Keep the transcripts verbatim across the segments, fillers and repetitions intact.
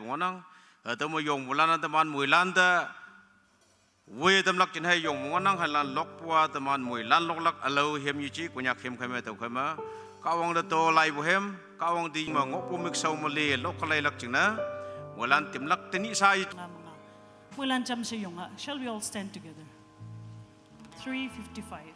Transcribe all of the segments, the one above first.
ngohnang. Hatüo me yong mulan-a teman moilan te woi tamlak jinghei yong ngohnang, hailan lokpu-a teman moilan loklak ülao hem yeji, Konyak hem kheime tüo kheime. Kahwang te to laipu hem, Kahwang te me ngohpu mikshao me le lok kalailak jingne moilan timlak tenyih sa ye. Moilan jamshe yonga. Shall we all stand together? Three fifty-five.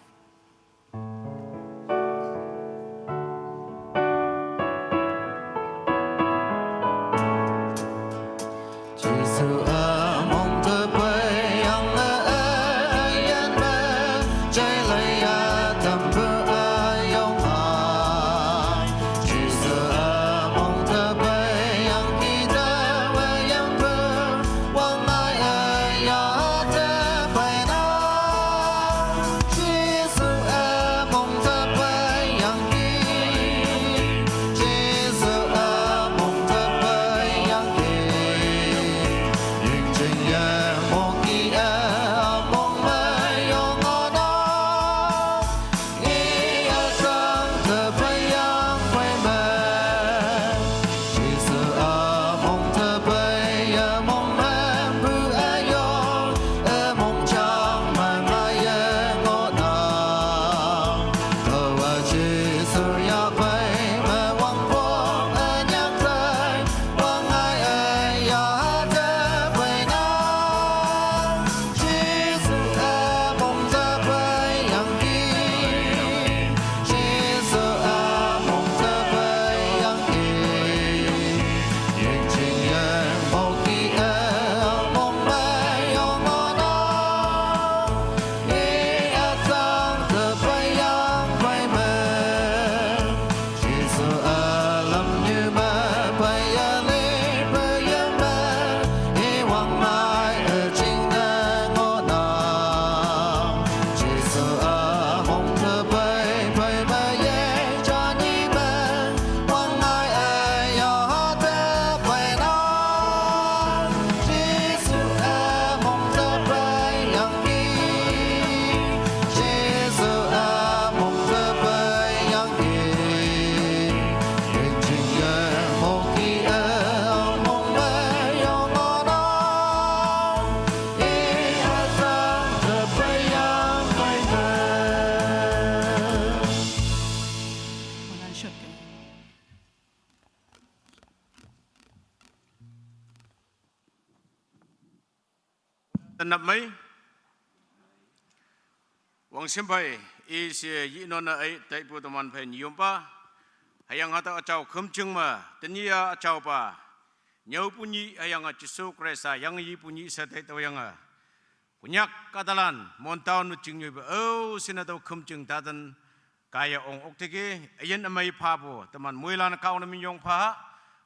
Tenap mei. Wangshim phei, i she yi nonne ei taipu teman phei nyiyompa. Hüyange hatüo üjao khümjing me, tenyih-a üjaopa. Nyüopu nyih hüyange Jesu Khrista yangyipu nyih she taitüoyange, Konyak kahtalan Mon town me chingnyoipu ao shinne tüo khümjing taten kaiye ong okteki, üyin ümei phapu teman moilan Kahwang ne minyong pha.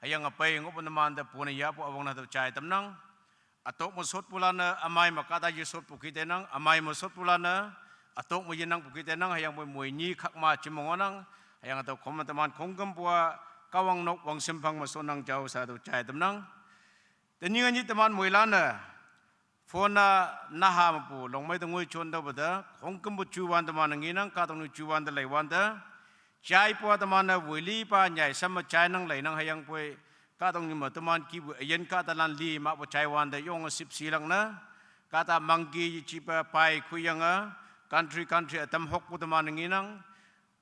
Hüyange pei ngohpu numante pone yahpu üwangne hatüo jai tamnang. Ütok me shotpulan-e ümei me kahta yeshotpu ki teinang, ümei me shotpulan-e ütok me yenangpu ki teinang, hüyangpoi moi nyi khak ma jim me ngohnang. Hüyange tüo khom teman khongkümpu-a Kahwang nok wangshim phang me shonnang jao sha tüo jai tamnang. Tenyih nyih teman moilan-e phone-a naha mepu longmei te ngoi jon tüopu te khongkümpu juwan teman ngenang, kahtoknyu juwan te leiwante. Jaipu-a teman-e woilipa nyai sham me jainang leinang hüyangpoi, kahtoknyu me teman kihpu üyin kahtalan li mahpu jaiwante yonge shipshilak ne. Kahta monkey yejipa pai khoiyange, country country ütam hokpu teman ngenang.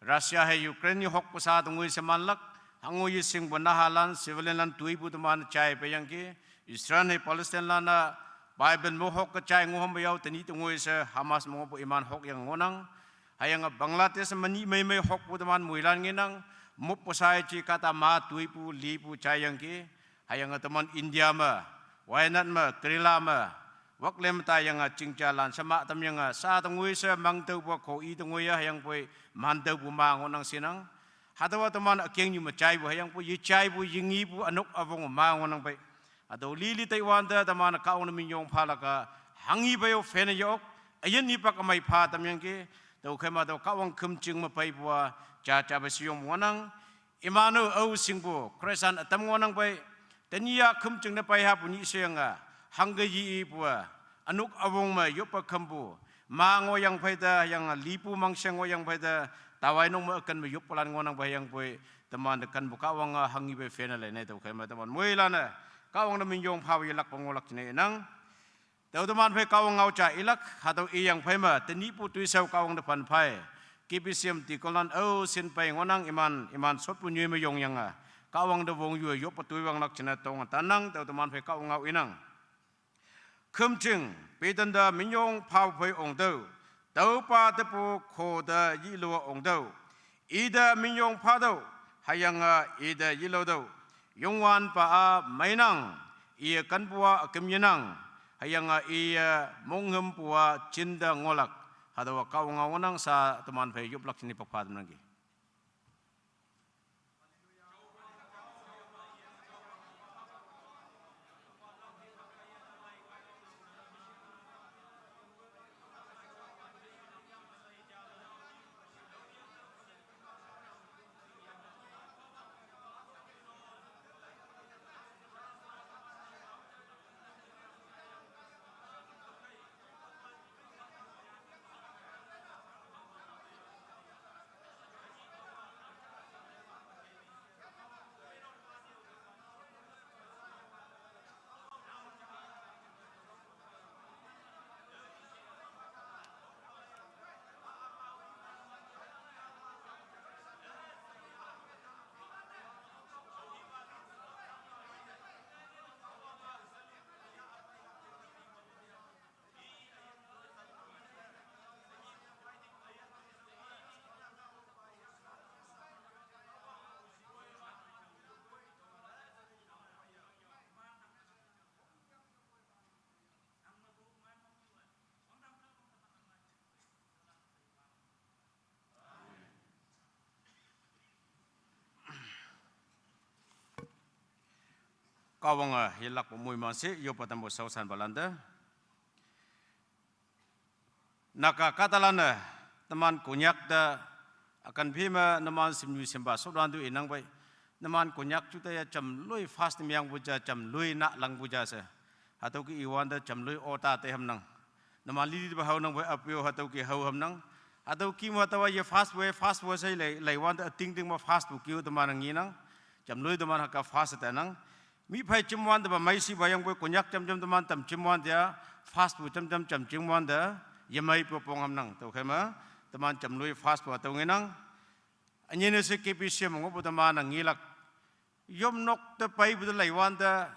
Russia hei Ukraine ye hokpu sha tengoi she manlak, hango yeshingpu nahalan, civilianlan toipu teman jai peiyangki, Israel hei Palestinelan-a Bible me hok ke jai ngohhampu yao, tenyih tengoi she Hamas me ngohpu iman hokyange ngohnang. Hüyange Bangladesh me nyih meimei hokpu teman moilan ngenang, moppu sha yeji kahta ma toipu lipu jaiyangki. Hüyange teman India me, Wayanad me, Kerala me, waklem taiyange chingjalan shema tamyange sha tengoi she mang tüopu kho i tengoi-a hüyangpoi man tüopu ma ngohnang shinang. Hatüowa teman ükengnyu me jaipu hüyangpoi yejaipu yengepu ünok üwong ma ngohnang pei. Hatüo lili taiwante teman Kahwang ne minyong phalak-a hanghi pei-o phenne yok, üyin hipak ümei pha tamyangki, tüokhei ma tüo Kahwang khümjing me peipu-a jaja pe sheyong ngohnang. Iman-o ao shingpu Christian ütam ngohnang pei, tenyih-a khümjing ne peihapu nyih sheyange, hangke yi ipu-a, ünok üwong me yoppe khümpu, ma ngohyang phei te, hüyange lipu mangsheng ngohyang phei te, tawai nok me üken me yoppulan ngohnang pei hüyangpoi, temante kenpu Kahwange hanghi pei phenne lei ne tüokhei me teman moilan-e Kahwang te minyong phapu yelakpu ngohlak jingne inang. Tüo teman phei Kahwang ngao ja ilak, hatüo iyang phei me, tenyihpu toishao Kahwang te phanphei. K B C M deacon lan-o shinpei ngohnang iman, iman shotpu nyoi me yongyange. Kahwang te wongyuwe yoppu toi wanglak jingne tong tannang, tüo teman phei Kahwang ngao inang. Khümjing, petan te minyong phapu phei ongtüoh, tüopa tepu kho te yilo ongtüoh. Ite minyong phatüoh, hüyange ite yilotüoh. Youngwanpa-a meinang, iye kenpu-a üküm yenang, hüyange iye monghümpu-a jinte ngohlak. Hatüowa Kahwang ngao ngohnang sha teman phei yoplak jingne pakpha tamnangki. Kahwange yelakpu moiman she yoppe tampu shaoshanpalan te. Naga kahtalan-e, teman Konyak te, ükan phi me numan shimnyu shimpa shotwante inang pei. Numan Konyak ju te ya jamloi fast ne meangpu ja, jamloi na langpu ja she. Hatüo ke iwante jamloi ota te hamnang. Numan lili te pa haonang pei apyo hatüo ke hao hamnang. Hatüo ke me hatüowa ye fast we, fast we she lei, leiwante ütingting me fast pu keo teman ngenang. Jamloi teman hüke fast tenang. Mi phei jimwante pa meishi pa yangpoi Konyak jamjam teman tam jimwante ya, fast pu jamjam jam jimwante, yemeipu pong hamnang. Tüokhei me, teman jamloi fast pu hatüo ngenang. Ünyine she K B C M ngohpu teman ngelak. Yopnok te peipu te leiwante,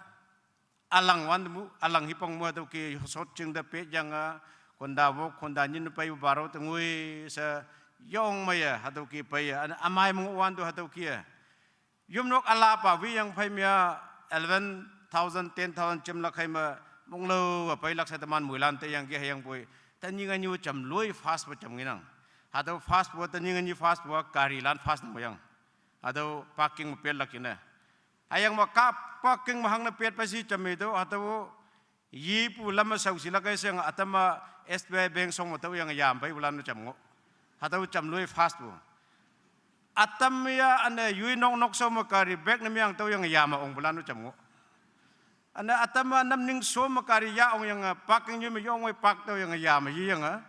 ülang wante mu, ülang hipang mu hatüo ke shot jing te pet yange, konda wok, konda nyin peipu baro te ngoi she, yong meiye, hatüo ke peiye, ane ümei me ngohwante hatüo ke. Yopnok ülapa wiyang phei me-a eleven thousand, ten thousand jimlak hei me monglo-e peilak she teman moilan te yangki hüyangpoi. Tenyih ngenyu jamloi fast pu jam ngenang. Hatüo fast pu, tenyih ngenyu fast pu, garilan fast ne moyang. Hatüo parking me petlak jingne. Hüyang me kah parking me hangne pet pa shi jam me tüo, hatüo yepu lam me shaoshilak kei sheyang ütam-a S B I bank shong me tüoyange yam peipulan-o jam ngoh. Hatüo jamloi fast pu. Ütam me ya üne yoi nok nok shao me gari back ne meang tüoyange yam-a ongpulan-o jam ngoh. Üne ütam-a namning shao me gari ya ongyange parking nyoi me yong wei park tüoyange yam-a yeyange.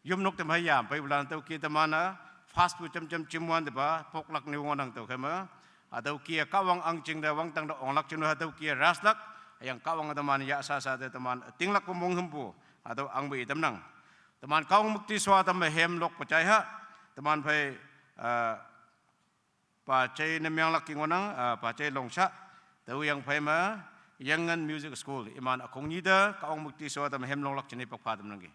Yopnok te me yam peipulan tüo ke teman-a fast pu jamjam jimwante pa poklak ne ngohnang tüokhei me. Hatüo ke Kahwang ahngching te wangdang te onglak jingne hatüo ke raslak, hüyange Kahwang teman yah sha sha te teman tinglakpu monghümpu, hatüo ahngpu itamnang. Teman Kahwang müktishoa tamme hemlok pejai ha, teman phei, ah, pa jai ne meanglak ki ngohnang, ah, pa jai longsha, tüoyang phei me, Yangon Music School, iman ükhong nyi te Kahwang müktishoa tamme hemloklak jingne pakpha tamnangki.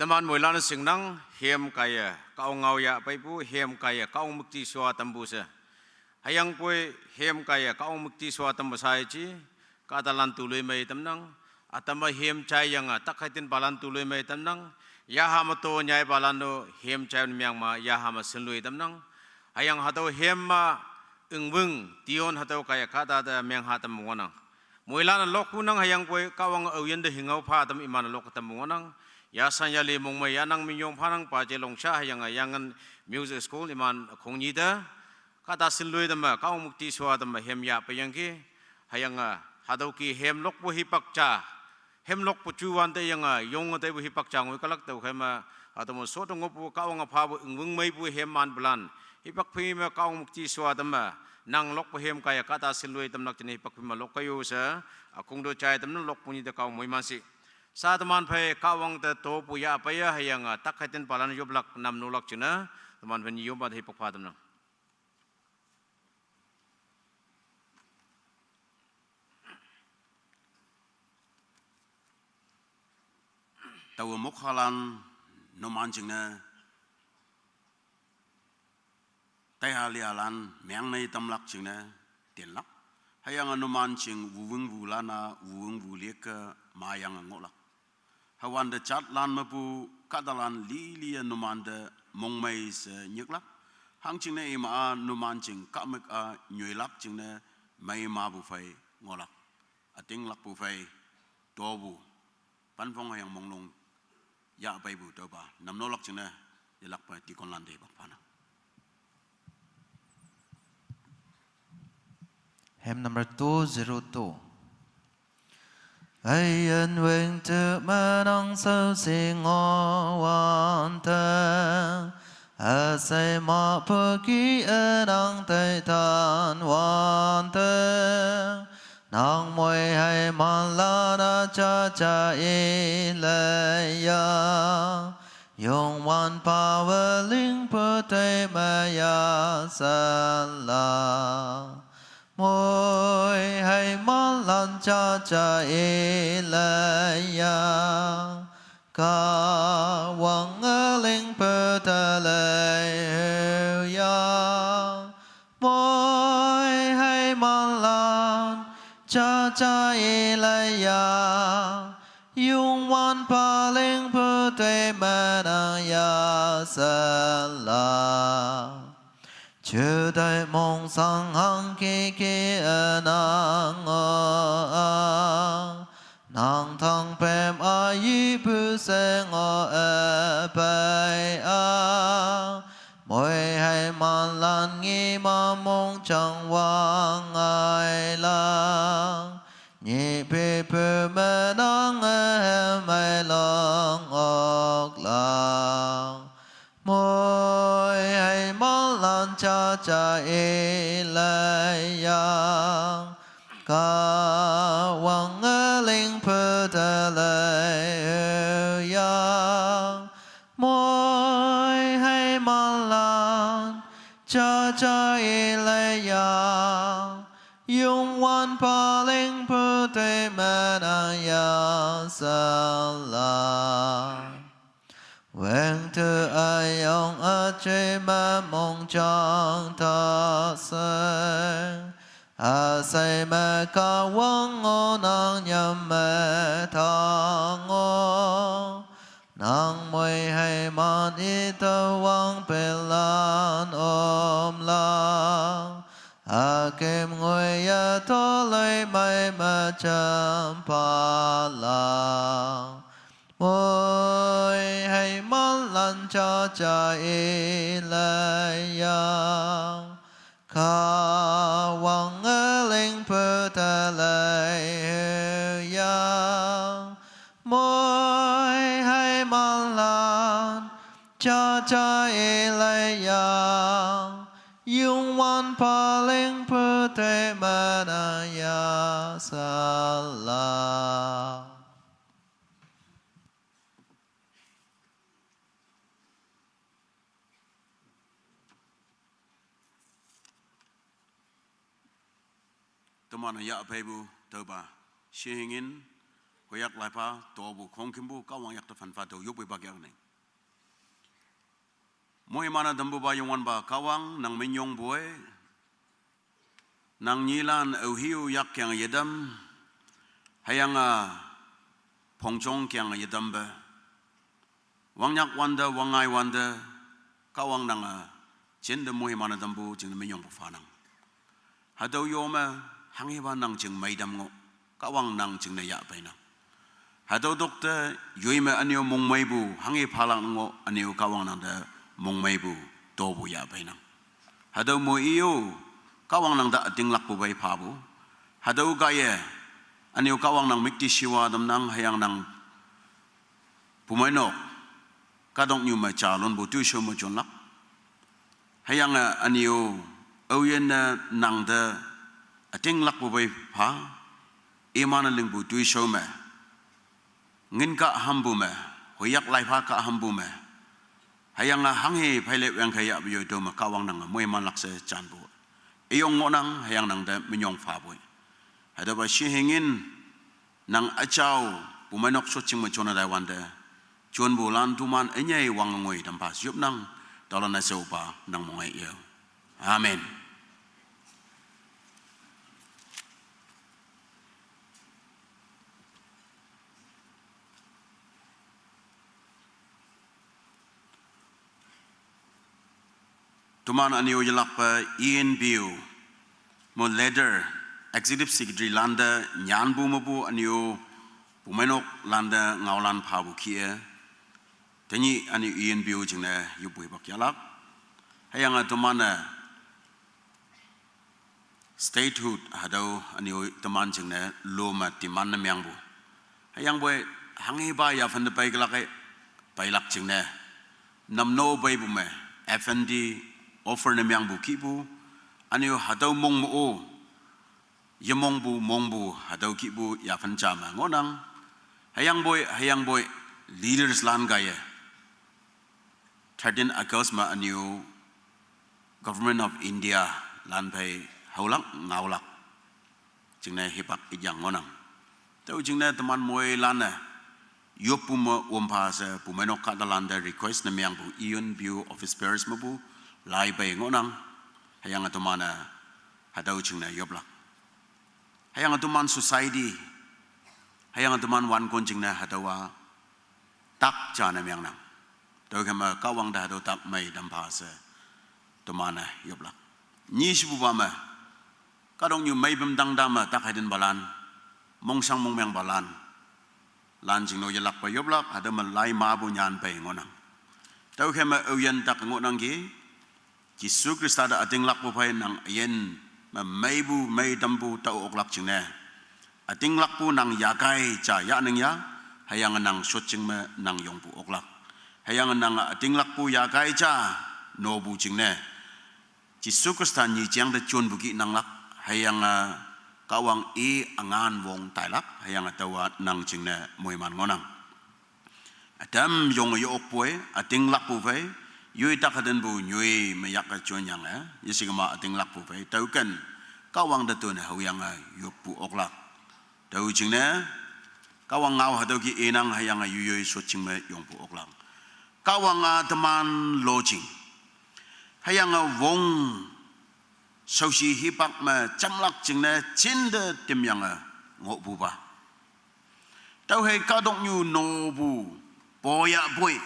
Teman moilan shingnang, hem kaiye Kahwang ngao yahpeipu, hem kaiye Kahwang müktisua tampu she. Hüyangpoi hem kaiye Kahwang müktisua tampu saiji, kahtalan tuloi mei tamnang, atüma hem jaiyange takkhei tinpalan tuloi mei tamnang, yaha me to nyaipalan-o hem jai mengma yaha me shinloi tamnang, hüyange hatüo hem me ingwüng, tune hatüo kaiye kahta te mengha tampu ngohnang. Moilan-e lokpu nang hüyangpoi Kahwang aoyinte hingao pha tam iman-e lok tampu ngohnang. Yashan yali mongmei yanang minyong phanang paje longsha hüyange Yangon Music School iman khongnyi te kahta shinloi tamme, Kahwang müktisua tamme hem yahpeiyangki. Hüyange hatüoki hem lokpu hipak ja, hem lokpu juwante yange yonge teipu hipak ja ngoi kalak tüokhei me, hatüo me shote ngohpu Kahwange phapu ingwüng meipu hem manpulan, hipak phei me Kahwang müktisua tamme, nang lokpu hem kaiye kahta shinloi tamlak jingne hipak phei me lok kaiyo she, ükhong to jai tamnang, lokpu nyi te Kahwang moiman shi. Sha teman phei Kahwang te topu yahpeiye hüyange takkhei tinpalan yoplak namnolak jingne, teman phei nyi yompa te hipak pha tamnang. Taowe mokhalan numan jingne, taiha lihalan mengnei tamlak jingne, tenlak. Hüyange numan jing wuwüng wulan-a, wuwüng wuleke mayange ngohlak. Hüwante jatlan mepu kahtalan liliye numante mongmei she nyiklak. Hangjingne ima-a numan jing kahmük-a nyoilak jingne mei mapu phei ngohlak. Ütinglakpu phei topu, panphong hüyange monglong yahpeipu tüopa namnolak jingne, yelakpe deaconlan te hipak phanang. Hymn number two zero two. Üyin wüngte me nang shaoshi ngohwante, üshei mapu ki-e nang teitan wante, nang moiheimanlan-a jaja ilei ya, Youngwanpawe lingpu toi me yashanlak. Moiheimanlan jaja ilei ya, Kahwange lingpu te lei hüya. Moiheimanlan jaja ilei ya, Youngwanpa lingpu toi me nang yashanlak. Juteih mongshang hangki ki-e nang ngoh-a, nang tangpem-a yipu she ngoh-e pei-a, moiheimanlan ngima mongjang wangngailak. Nyipipu me nange hemei long oklak. Moiheimanlan jaja ilei ya, Kahwange lingpu te lei hüya. Moiheimanlan jaja ilei ya, Youngwanpa lingpu toi me nang yashanlak. Wüngte üyong üjai me mongjang ta shei, üshei me Kahwang ngohnang nyam me ta ngoh. Nang moiheiman ite wangpenglan omlak, üküm ngoiye toloimei me jampalak. Moiheimanlan jaja ilei ya, Kahwange lingpu te lei hüya. Moiheimanlan jaja ilei ya, Youngwanpa lingpu toi me nang yashanlak. Teman-e yahpeipu tüopa shingin, Hoyak laipa, tobu khongkümpu, Kahwang yakta phanpa tao yopwe pa kya ne. Moiman-e tampupa Youngwanpa Kahwang nang minyongpu-e, nang nyilan aohe-o yak kyange yetam, hüyange phongjong kyange yetampe. Wangnyak wante, wangngai wante, Kahwang nange, jinte moiman-e tampu jingne minyongpu phanang. Hatüo yome, hanghepa nang jing meitam ngoh, Kahwang nang jingne yahpeinang. Hatüo tokte, yoi me ünyu mongmeipu, hanghe phalak ngoh, ünyu Kahwang nangte mongmeipu, topu yahpeinang. Hatüo mo iyo, Kahwang nangte ütinglakpu pei phapu. Hatüo kaiye, ünyu Kahwang nang müktishiwa tamnang hüyange nang pumeinok, kahtoknyu me jalonpu toishao me jonlak. Hüyange ünyu, aoyinne nangte ütinglakpu pei pha, iman-e lingpu toishao me, ngin kahhampu me, hoyak laipa kahhampu me, hüyange hanghe pheile wangkhe yahpu yoi tüo me Kahwang nange moimanlak she janpu. Üyong ngohnang hüyange nangte minyong phapoi. Hatüopa shihingin nang üjao pumeinok shotjing me jone taiwante, jonpulan toman ünyei wange ngoi tampa yopnang, taolan-e shaopa nang mongei yo. Amen. Toman ünyu yelakpe E N P O mo leader, Executive Secretary lante nyanpu mepu ünyu pumeinok lante ngaolan phapu kih-e. Tenyih ünyu E N P O jingne yoppu hipak yahlak. Hüyange toman-e statehood hatüo ünyu teman jingne lo me demand ne mengpu. Hüyangpoi hanghepa yaphan te peikelak-e, peilak jingne, namno peipu me, F N D offer ne mengpu kihpu, ünyu hatüo mong me-o, yemongpu mongpu hatüo kihpu yaphan ja me ngohnang. Hüyangpoi, hüyangpoi leaders lan kaiye thirteen August me ünyu Government of India lan phei haolak ngaolak jingne hipak ijang ngohnang. Tüo jingne teman moilan-e yoppu me ompha she pumeinok kahtalante request ne mengpu E N P O office bearers mepu lai pei ngohnang. Hüyange teman-e hatüo jingne yoplak. Hüyange teman society, hüyange teman wankon jingne hatüowa tak ja ne mengnang. Tüokheme Kahwang te hatüo tak mei tampha she teman-e yoplak. Nyi shepupa me, kahtoknyu meipüm tangta me tak heitenpalan, mongshang mongmengpalan, lan jingno yelakpe yoplak, hatüo me lai mapu nyan pei ngohnang. Tüokheme aoyin tak ngohnangki, Jesu Khrista te ütinglakpu phei nang üyin me meipu meitampu tao oklak jingne, ütinglakpu nang yakai ja yahnang ya, hüyange nang shotjing me nang yongpu oklak. Hüyange nang ütinglakpu yakai ja nopu jingne, Jesu Khrista nyi jeng te jonpu kih nanglak, hüyange Kahwang-e üngan wong tailak, hüyange taowa nang jingne moiman ngohnang. Ütam yonge ye-okpoi, ütinglakpu phei, yoi tak heitenpu nyoi me yak-e jonyange, yeshikema ütinglakpu phei tüoken, Kahwang te tone haoyange yoppu oklak. Tüo jingne, Kahwang ngao hatüo kih inang hüyange yoiyoi shotjing me yongpu oklak. Kahwang-a teman lojing, hüyange wong shaoshi hipak me jamlak jingne jinte temyange ngohpupa. Tüokhei kahtoknyu nopu poyapoi,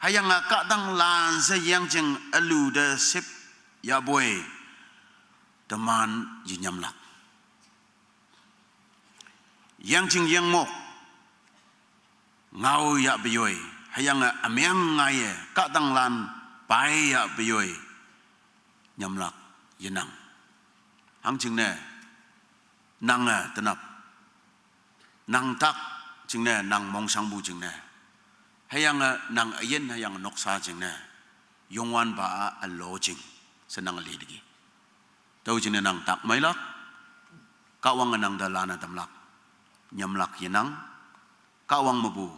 hüyange kahtanglan she yangjing ülu te ship yapoi, teman yenyamlak. Yangjing yengmok ngao yahpeyoi, hüyange ümeng ngaiye kahtanglan pai yahpeyoi, nyamlak yenang. Hangjingne, nange tenap, nang tak jingne, nang mongshangpu jingne, hüyange nang üyin hüyange noksa jingne, Youngwanpa-a ülojing she nang leteki. Tüo jingne nang tak meilak, Kahwange nang te lanne tamlak, nyamlak yenang, Kahwang mepu,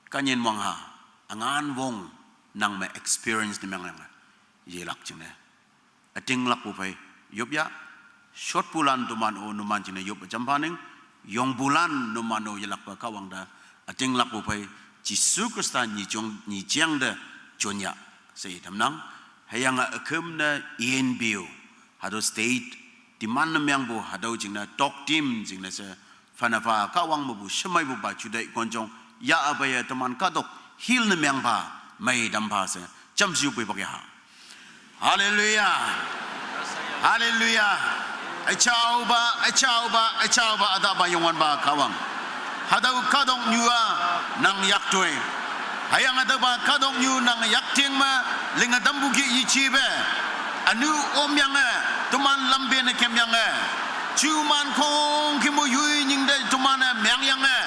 kanyin wangha, üngan wong nang me experience ne mengyange yelak jingne, ütinglakpu phei yop ya, shotpulan toman-o numan jingne yop jampha ning, yongpulan numan-o yelakpa Kahwang te ütinglakpu phei Jesu Khrista nyichong nyicheng te jonyah she itamnang. Hüyange üküm ne E N P O, hatüo state demand ne mengpu hatüo jingne talk team jingne she, phanapha Kahwang mepu shemeipupa juteih konjong yahpeiye teman kahtok heal ne mengpha, mei tampha she jamshe peipak yaha. Haleluya. Haleluya. Üjaopa, üjaopa, üjaopa ütahpa Youngwanpa Kahwang, hatüo kahtoknyu-a nang yaktoi. Hüyange hatüopa kahtoknyu nang yakting me linge tampu ki yejepe, ünu omyange, toman lampe ne kemyange, juman khongkümpu yoi nying te toman-e mengyange,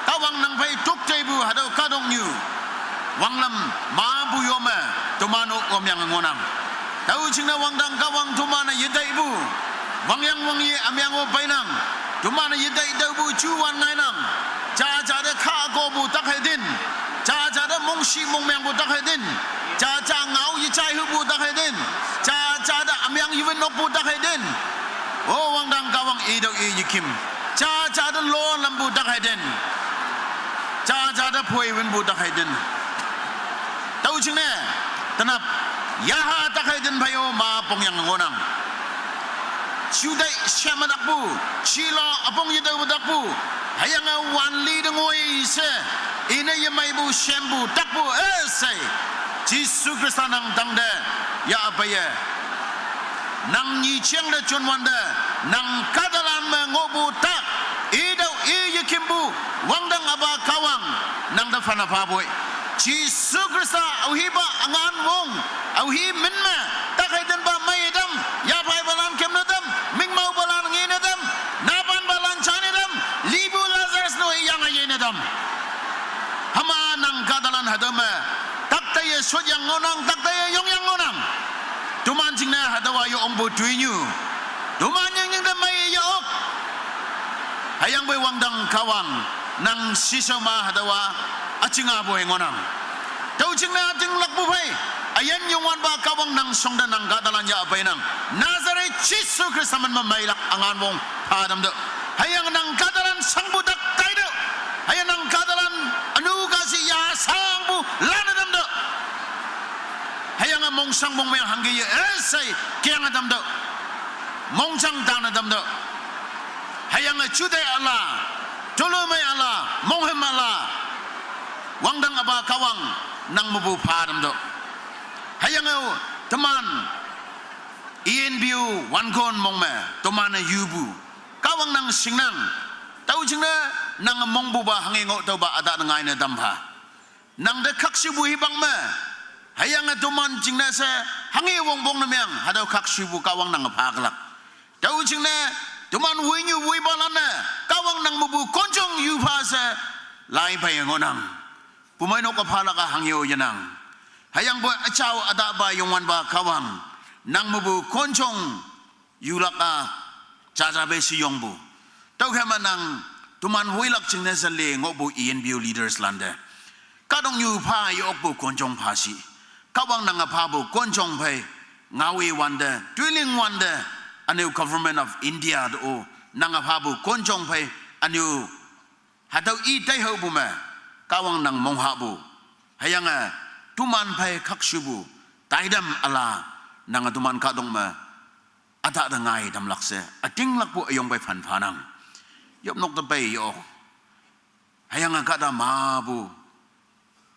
Kahwang nang phei tok teipu hatüo kahtoknyu wanglam mepu yo me toman-o omyange ngohnang. Tüo jingne wangdang Kahwang toman-e yetaipu wangyang wangye ümeng-o peinang. Toman-e yetai tüopu juwan ngainang. Jaja te khakopu tak hei tin, jaja te mongshi mongmengpu tak hei tin, jaja ngao yejai hupu tak hei tin, jaja te ümeng yewün nokpu tak hei tin. O wangdang Kahwang, itüo i yekim, jaja te lo lampu tak hei tin, jaja te phoi wünpu tak hei tin. Tüo jingne tenap yaha tak hei tin phei-o ma pongyange ngohnang. Juteih sheme takpu, shila üpong yetüopu takpu, hüyange wanli te ngoi she ine yemeipu shempu takpu üshei, Jesu Khrista nang tangte yahpeiye, nang nyicheng te jonwante, nang kahtalan me ngohpu tak, itüo i yekimpu, wangdang üpa Kahwang, nang te phanapha poi. Jesu Khrista aohipa üngan wong, aohi min me, tak hei tinpa meiye tam, yaphaipalan kemne tam, mingmaopalan ngene tam, napanpalan jane tam, lipu Lazarus no iyange yene tam. Hüma nang kahtalan hatüo me takteiye shotyang ngohnang, takteiye yongyang ngohnang. Toman jingne hatüowa yo ongpu toinyu, toman nying nying te mei ye-ok. Hüyangpoi wangdang Kahwang, nang shishao ma hatüowa üjinga poi ngohnang. Tüo jingne ütinglakpu phei, üyin Youngwanpa Kahwang nang shongte nang kahtalan yahpeinang. Nazareth Jesu Khrista min me meilak üngan wong pha tamtüoh. Hüyange nang kahtalan shangpu tak taitüoh. Hüyange nang kahtalan ünu kashi ya shangpu lane tamtüoh. Hüyange mongshang mongmeng hangke ye üshei kenge tamtüoh. Mongjang tanne tamtüoh. Hüyange juteih üla, toloi mei üla, monghüm üla, wangdang üpa Kahwang, nang mepu pha tamtüoh. Hüyange teman E N P O wankon mong me toman-e yupu, Kahwang nang shingnang. Tüo jingne nange mongpupa hanghe ngoh tüopa ütah te ngaine tampha. Nang te khakshupu hipak me, hüyange toman jingne she hanghe wongpong ne meng, hatüo khakshupu Kahwang nange phaklak. Tüo jingne toman woinyu woipalan-e Kahwang nang mepu konjong yupha she lai peiye ngohnang. Bumeinok-e phalak-a hanghe-o yenang. Hüyangpoi üjao ütahpa Youngwanpa Kahwang, nang mepu konjong yulak-a jaja pei sheyongpu, tüokhei me nang toman woilak jingne she le ngohpu E N P O leaders lante, kahtoknyu pha ye-okpu konjong pha shi, Kahwang nange phapu konjong phei, ngaowe wante, toiling wante, üne-o Government of India te-o nange phapu konjong phei, üne-o hatüo i taihaopu me, Kahwang nang monghahpu, hüyange toman phei khakshupu taitam üla, nange toman kahtok me ütah te ngai tamlak she ütinglakpu üyong phei phanphanang. Yopnok te pei ye-ok, hüyange kahta mepu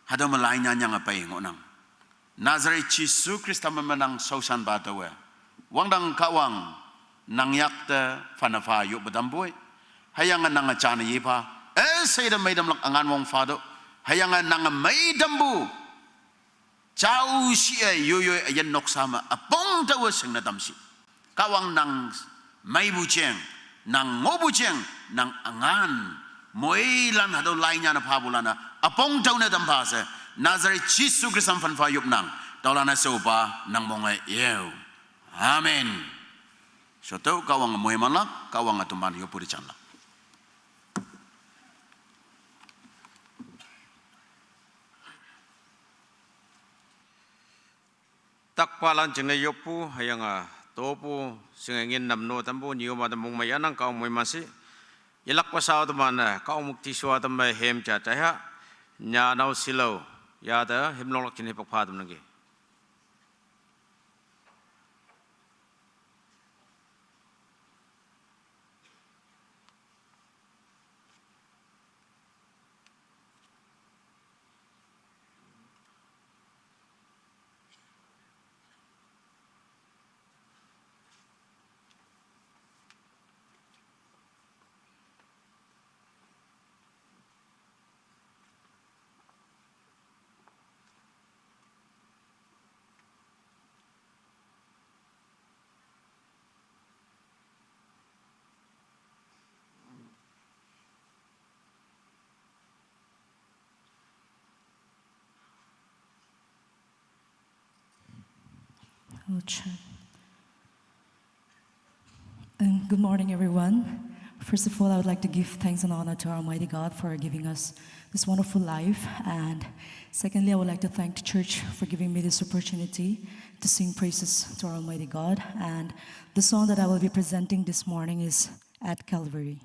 hatüo me lai nyanyange pei ngohnang. Nazareth Jesu Khrista me me nang shaoshanpa taowe, wangdang Kahwang, nang yakte phanapha yoppe tampoi. Hüyange nange jane yepha, üshei te meitamlak üngan wong phatüoh. Hüyange nange meitampu jao shi-e yoiyoi üyin noksa me üpong taowe shingne tam shi. Kahwang nang meipu jeng, nang ngohpu jeng, nang üngan, moilan hatüo lai nyanne phapulan-a üpong tüone tampha she, Nazareth Jesu Khrista me phanpha yopnang. Tüolan-e shaopa nang monge yeo. Amen. Sho tüo Kahwange moimanlak, Kahwange toman yoppu te janlak. Takpalan jingne yoppu, hüyange topu, shinge ngin namno tampu, nyoma te mongmei yanang Kahwang moiman shi. Yalakpa sao teman-e Kahwang müktishiwa teme hem ja jaiha, nya nao silo, yate himlonglak jingne hipakpha teman-e ke. We'll check. And good morning, everyone. First of all, I would like to give thanks and honor to our Almighty God for giving us this wonderful life. And secondly, I would like to thank the church for giving me this opportunity to sing praises to our Almighty God. And the song that I will be presenting this morning is At Calvary.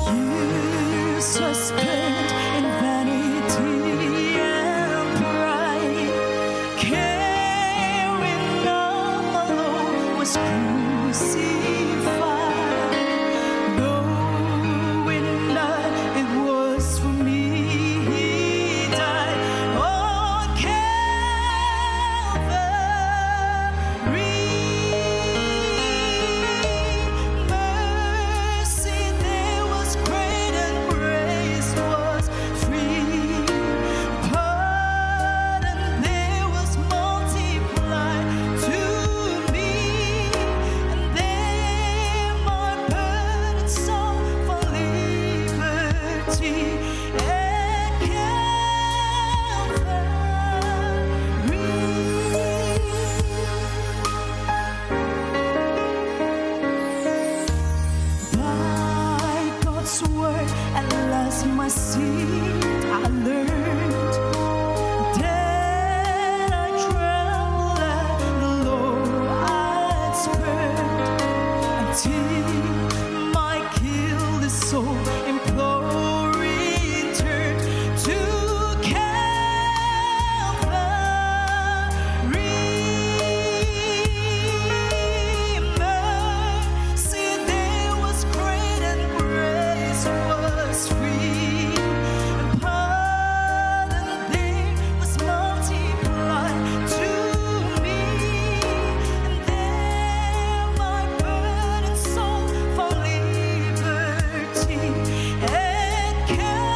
Years I spent in vanity and pride, caring not my Lord was crucified. Knowing that it was for me he died on Calvary. Mercy there was great and grace was free. Pardon there was multiplied to me, and there my burden soul for liberty at Calvary. By God's word, at last my seed I learned. Then I trembled at the law I spurned, until my guilty soul imploring turned to Calvary. Mercy there was great and grace was free. And pardon there was multiplied to me. And there my burden soul for liberty at Calvary.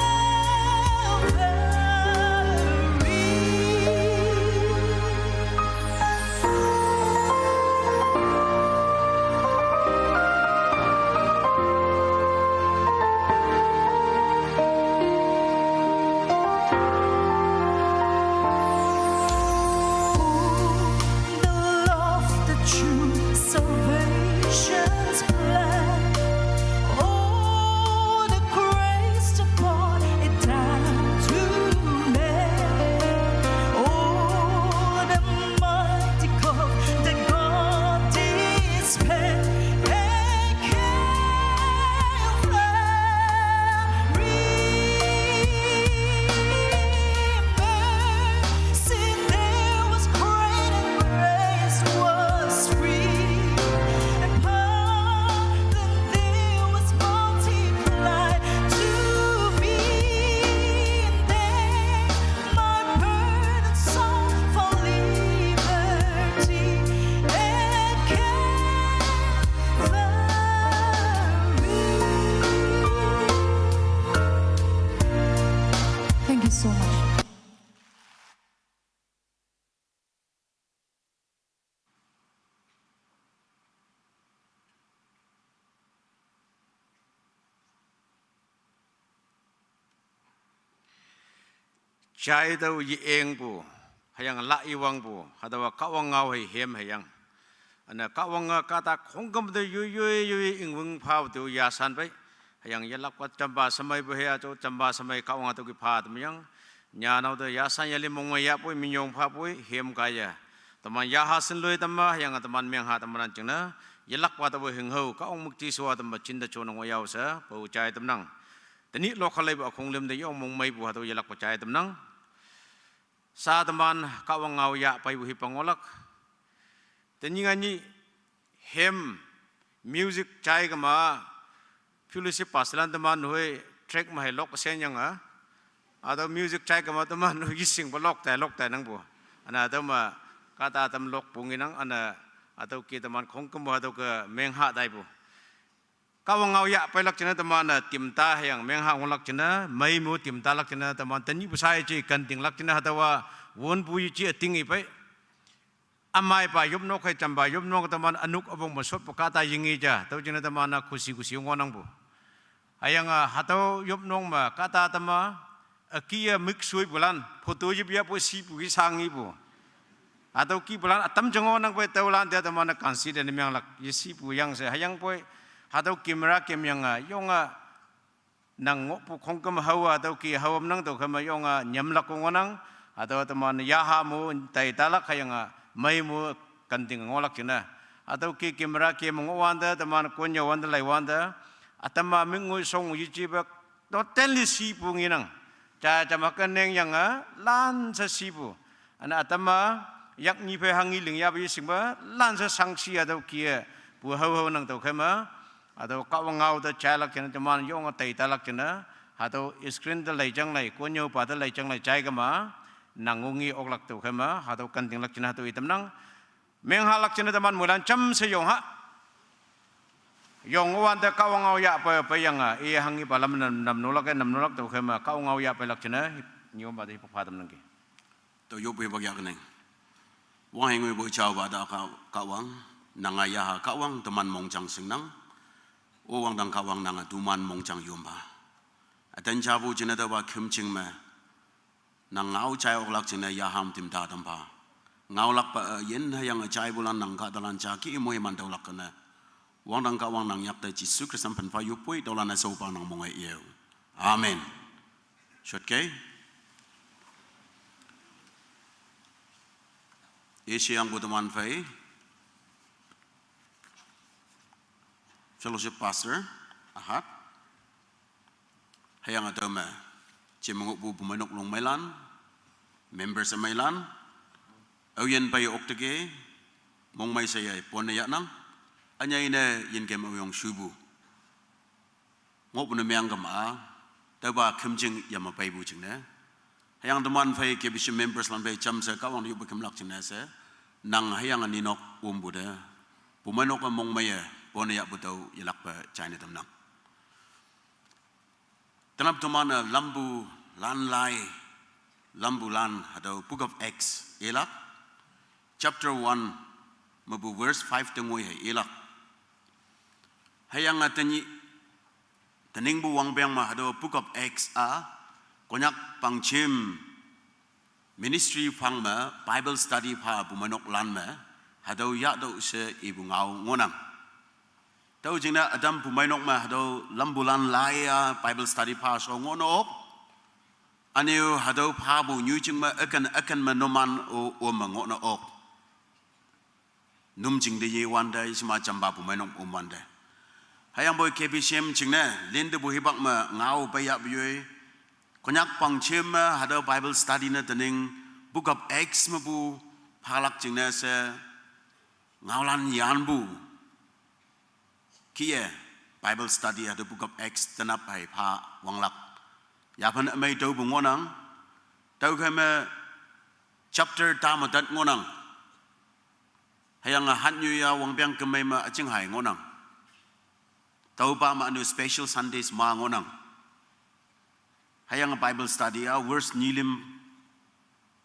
The love, the true salvation's plan. Oh, the grace to God it down to man. Oh, the mighty call that God did spend at Calvary. Mercy there was great and grace was free. And pardon there was multiplied to me. And there my burden soul for liberty at Calvary. Thank you so much. Jai tüo ye-engpu, hüyange la iwangpu, hatüowa Kahwang ngao hei hem hüyange Ana Kahwang a kahta khongküm te yoi yoi yoi ingwüng pha te yasan pai. Hüyange yelakpa jamba samei pu hüya cho jamba samei Kahwang a tüo ki pha tam yang. Nyanao te yasan yali mongmei yapoi minyong phapoi hem kaiye. Teman yaha shinloi tamma hüyange teman mengha teman jingne. Yelakpa te pu hingho Kahwang müktisua tamma chinta chonang oyao she pao jai tamnang. Tenyih lokhalei pu akhonglim te yong mongmei pu hatüo yelakpa jai tamnang. Sa teman Kahwang ngao yah peipu hipa ngohlak. Tenyih nganyih hem music jai kema fellowship pastor lan teman hoi track me hei lok shen yang a. Hatüo music jai kema teman hoi yeshing pa lok tai lok tai nangpu. Ana hatüo me kahta tam lok pu ngenang ana hatüo ke teman khongküm hatüo ke mengha taipu. Kahwang ngao yah peilak jingne teman-e timta hüyange mengha ngohlak jingne, mei mu timtalak jingne teman tenyihpu sai je kentinglak jingne hatüowa wonpu yeje üting ipei. Ümaipa yopnok hei jamba yopnok teman ünok üpong me shotpu kahta yinge ja, tüo jingne teman-a khushi khushi ngohnangpu. Hüyange hatüo yopnok me kahta teman, ükiye mik shoipulan, photo yip yahpu shipu ki shangipu. Hatüo kihpulan ütam je ngohnang pei tüolan te teman-e consider ne menglak yeshipu yang she hüyangpoi. Hatüo camera kem yange yonge nang ngohpu khongküm hao-a hatüo ki haomnang tüokhei me yonge nyamlak ngohnang. Hatüo teman yaha mu taitalak hüyange mei mu kenting ngohlak jingne. Hatüo ki camera kem ngohwante teman konnyüowante leiwante. Ütam-a mik ngoi shong yejepa totally shipu ngenang. Ja jama keneng yange lanshe shipu. Ana ütam-a yaknyi phei hanghi ling yahpu yeshingpa lanshe shangshi hatüo kih-e pu haohao nang tüokhei me. Hatüo Kahwang ngao te jailak jingne teman yonge taitalak jingne. Hatüo screen te lei janglei, konnyüopa te lei janglei jai kema. Nang ongi oklak tüokhei me, hatüo kentinglak jingne hatüo itamnang. Menghalak jingne teman moilan jamshe yong ha. Yong wante Kahwang ngao yah pei, peiyange, i hanghipa lam nam, namnolak e, namnolak tüokhei me, Kahwang ngao yah peilak jingne, nyompa te hipak pha tamnangki. Tao yoppu hipak yah keneng. Wang hei ngoipu jaopa ta Kah-, Kahwang, nange yaha Kahwang teman mongjang shingnang. O wangdang Kahwang nange toman mongjang yompha. Ütan japu jingne tüopa khümjing me nang ngao jai oklak jingne yaha me timta tampha. Ngaolakpa, eh, yin hüyange jaipulan nang kahtalan ja ki moiman tüolak kene. Wangdang Kahwang nang yakte Jesu Khrista phenpha yoppoi tüolan-e shaopa nang mong-e yeo. Amen. Shotkei. Ishe yangpu teman phei Fellowship Pastor Ahad. Hüyange tüome jeme ngohpu bumeinok longmeilan, members ümeilan, aoyin pei okteke, mongmei she yei ponne yahnang, ünyei ne yinkem aoyong shupu. Ngohpu ne meang kema, tüopa khümjing yame peipu jingne. Hüyange teman phei K B C members lan phei jamshe Kahwang te yoppe kümlak jingne she, nang hüyange ninok ompu te, bumeinok-e mongmeiye ponne yahpu tüo yelakpe jaine tamnang. Tenap teman-e lampu lan lai, lampu lan hatüo Book of Acts ilak, chapter one, mepu verse five te ngoi hei ilak. Hüyange tenyih, teningpu wangpeng me hatüo Book of Acts a, Konyak Pangjim ministry phang me Bible study pha bumeinok lan me, hatüo yahtüoh she ipu ngao ngohnang. Tüo jingne ütam bumeinok me hatüo lampu lan lai-a Bible study pha sho ngohne ok. Ünyu hatüo phapu nyoijing me üken üken me numan-o ome ngohne ok. Num jing te yewante, shima jamba bumeinok omwante. Hüyangpoi K B C M jingne, lintepu hipak me ngao peiyahpu yoi. Konyak Pangjim me hatüo Bible study ne tening Book of Acts mepu phalak jingne she ngaolan yanpu. Kih-e Bible study hatüo Book of Acts tenap hei pha wanglak. Yaphan ümei tüopu ngohnang. Tüokhei me chapter ta me tat ngohnang. Hüyange hatnyu ya wangpeng kemei me üjing hai ngohnang. Tüopa me ünyu special Sundays ma ngohnang. Hüyange Bible study a verse nyilim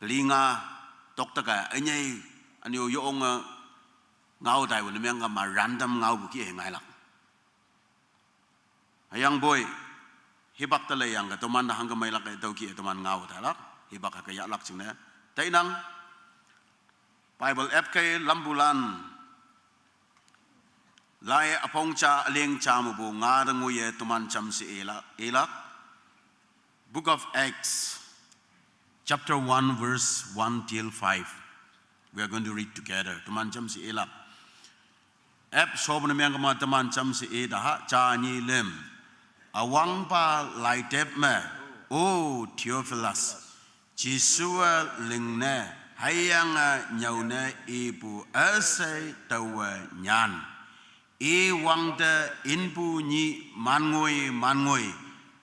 peli nga tokteke ünyei ünyu yonge ngao taipu ne meang kema random ngaopu kih-e ngailak. Hüyangpoi, hipak te leiyangke teman te hangke meilak-e tüo kih-e teman ngao tailak, hipak hüke yahlak jingne. Tainang, Bible app kei lampu lan, Lai üpong ja üling ja mepu nga te ngoiye teman jamshe ila-, ilak. Book of Acts, chapter one, verse one till five. We are going to read together. Teman jamshe ilak. Ep sopu ne meng kema teman jamshe i daha ja nyi lim. Üwangpa laitep me, O Theophilus, Jesuwe lingne, hüyange nyüone ipu üshei taowe nyan. I wangte inpu nyih manngoi manngoi,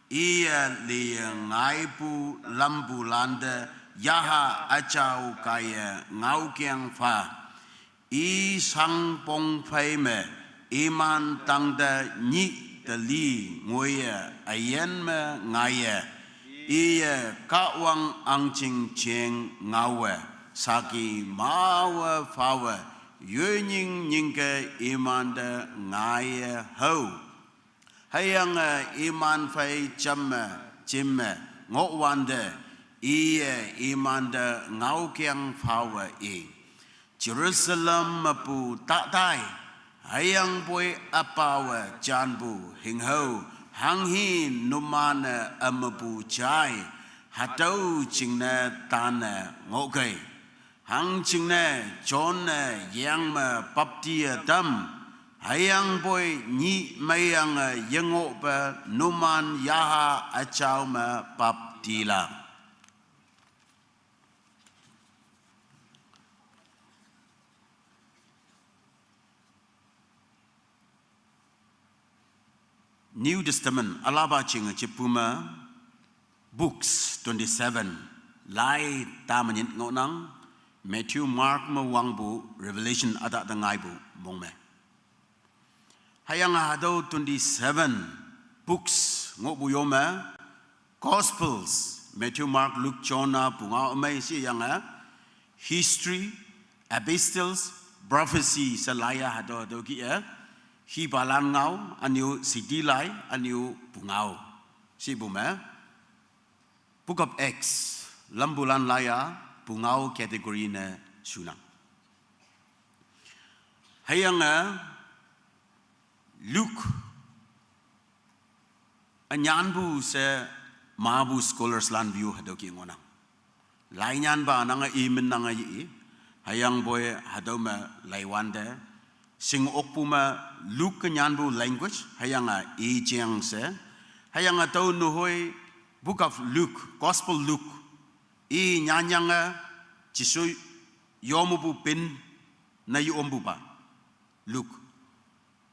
iye liye ngaipu lampulante yaha üjao kaiye ngaokeng pha. I shangpong phei me, iman tangte nyih te li ngoiye üyin me ngaiye. Iye Kahwang ahngching jeng ngaowe, saki mawe phawe, yoinying nyingke imante ngaiye hao. Hüyange iman phei jamme, jimme, ngohwante, iye imante ngaokeng phawe i. Jerusalem mepu tatai, hüyangpoi üpawe janpu hinghao, hanghi numan-e ümepu jai, hatüo jingne tanne ngohkei. Hangjingne John-e yeng me bapti-e tam, hüyangpoi nyih meiyange yengohpe numan yaha üjao me baptilak. New Testament, ülapa jinge jepu me, books twenty-seven, lai ta me nyit ngohnang, Matthew, Mark me wangpu, Revelation ütah te ngaipu mong me. Hüyange hatüo twenty-seven books ngohpu yo me, Gospels, Matthew, Mark, Luke, John-a pungao ümei sheyange, history, epistles, prophecy she laiya hatüo hatüo kih-e, hipalan ngao, ünyu city lai, ünyu pungao. Shepu me, Book of Acts, lampulan laiya, pungao category ne shunang. Hüyange, Luke, ünyanpu she mapu scholarslan view hatüo kih ngohnang. Lainyanpa nange i min nange yi, hüyangpoi hatüo me laiwante, shing okpu me Luke ünyanpu language, hüyange i jeng she, hüyange tüo nehoi Book of Luke, Gospel Luke, i nyanyange Jesu yomepu pin ne yeompupa, Luke.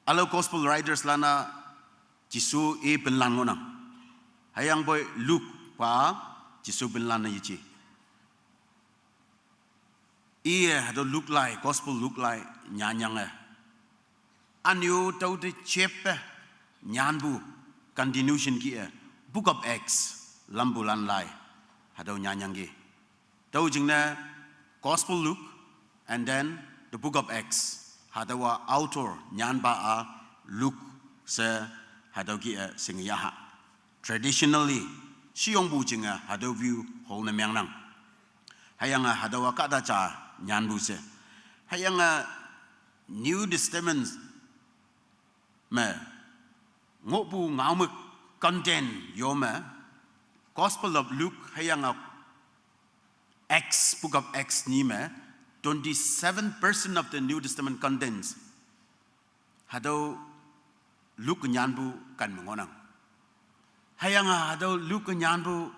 Ülao gospel writerslan-a Jesu i pinlan ngohnang. Hüyangpoi Luke pa Jesu pinlan ne yeji. Iye hatüo Luke lai, Gospel Luke lai nyanyange, ünyu tüote jeppe nyanpu continuation kih-e, Book of Acts, lampulan lai, hatüo nyanyangki. Tüo jingne Gospel Luke and then the Book of Acts, hatüowa author nyanpa-a Luke she hatüo kih-e shingyaha. Traditionally, shiyongpu jinge hatüo view hone mengnang. Hüyange hatüowa kahta ja nyanpu she. Hüyange New Testament me ngohpu ngaomük content yo me, Gospel of Luke hüyange Acts, Book of Acts nyi me, twenty-seven percent of the New Testament contents hatüo Luke nyanpu kan me ngohnang. Hüyange hatüo Luke nyanpu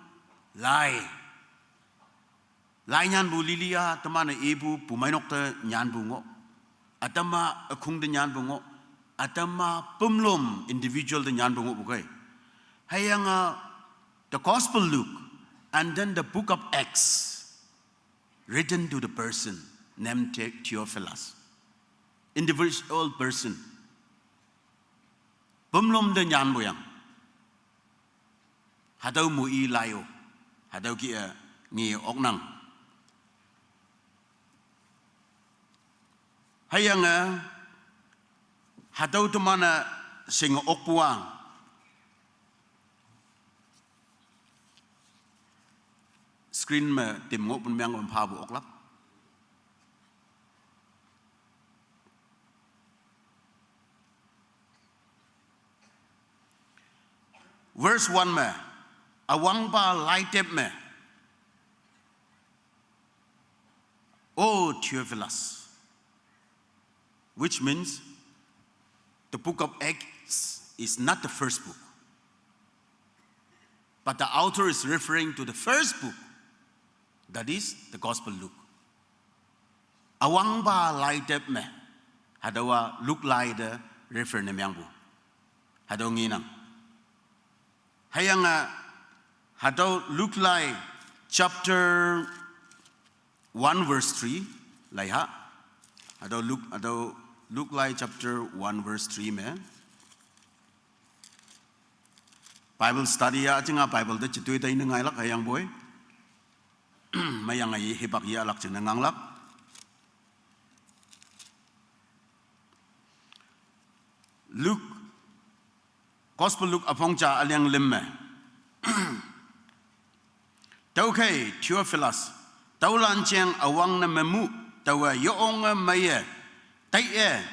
lai, lai nyanpu lili-a teman-e ipu pumeinok te nyanpu ngoh, ütam-a ükhung te nyanpu ngoh, ütam-a pümlom individual te nyanpu ngohpu kei. Hüyange the Gospel Luke and then the Book of Acts, written to the person named The-, Theophilus, individual person, pümlom te nyanpu yang, hatüo mu i lai-o, hatüo kih-e nge oknang. Hüyange hatüo teman-e shing okpu-a screen me tim ngohpu meng phapu oklak. Verse one me, awangpa laitep me, O Theophilus, which means the book of Acts is not the first book, but the author is referring to the first book, that is the Gospel Luke. Awangpa laitep me, hatüowa Luke lai te refer ne mengpu, hatüo ngenang. Hüyange hatüo Luke lai chapter one verse three laiha. Hatüo Luke, hatüo Luke lai chapter one verse three me, Bible study ya üjinga Bible te jetoi te ine ngailak hüyangpoi, meyange ye hipak yahlak jingne nganglak. Luke, Gospel Luke üpong ja üleng lüm me, tüokhei Theophilus, tüolan jeng üwangne mepu, taowe yeonge meiye taiye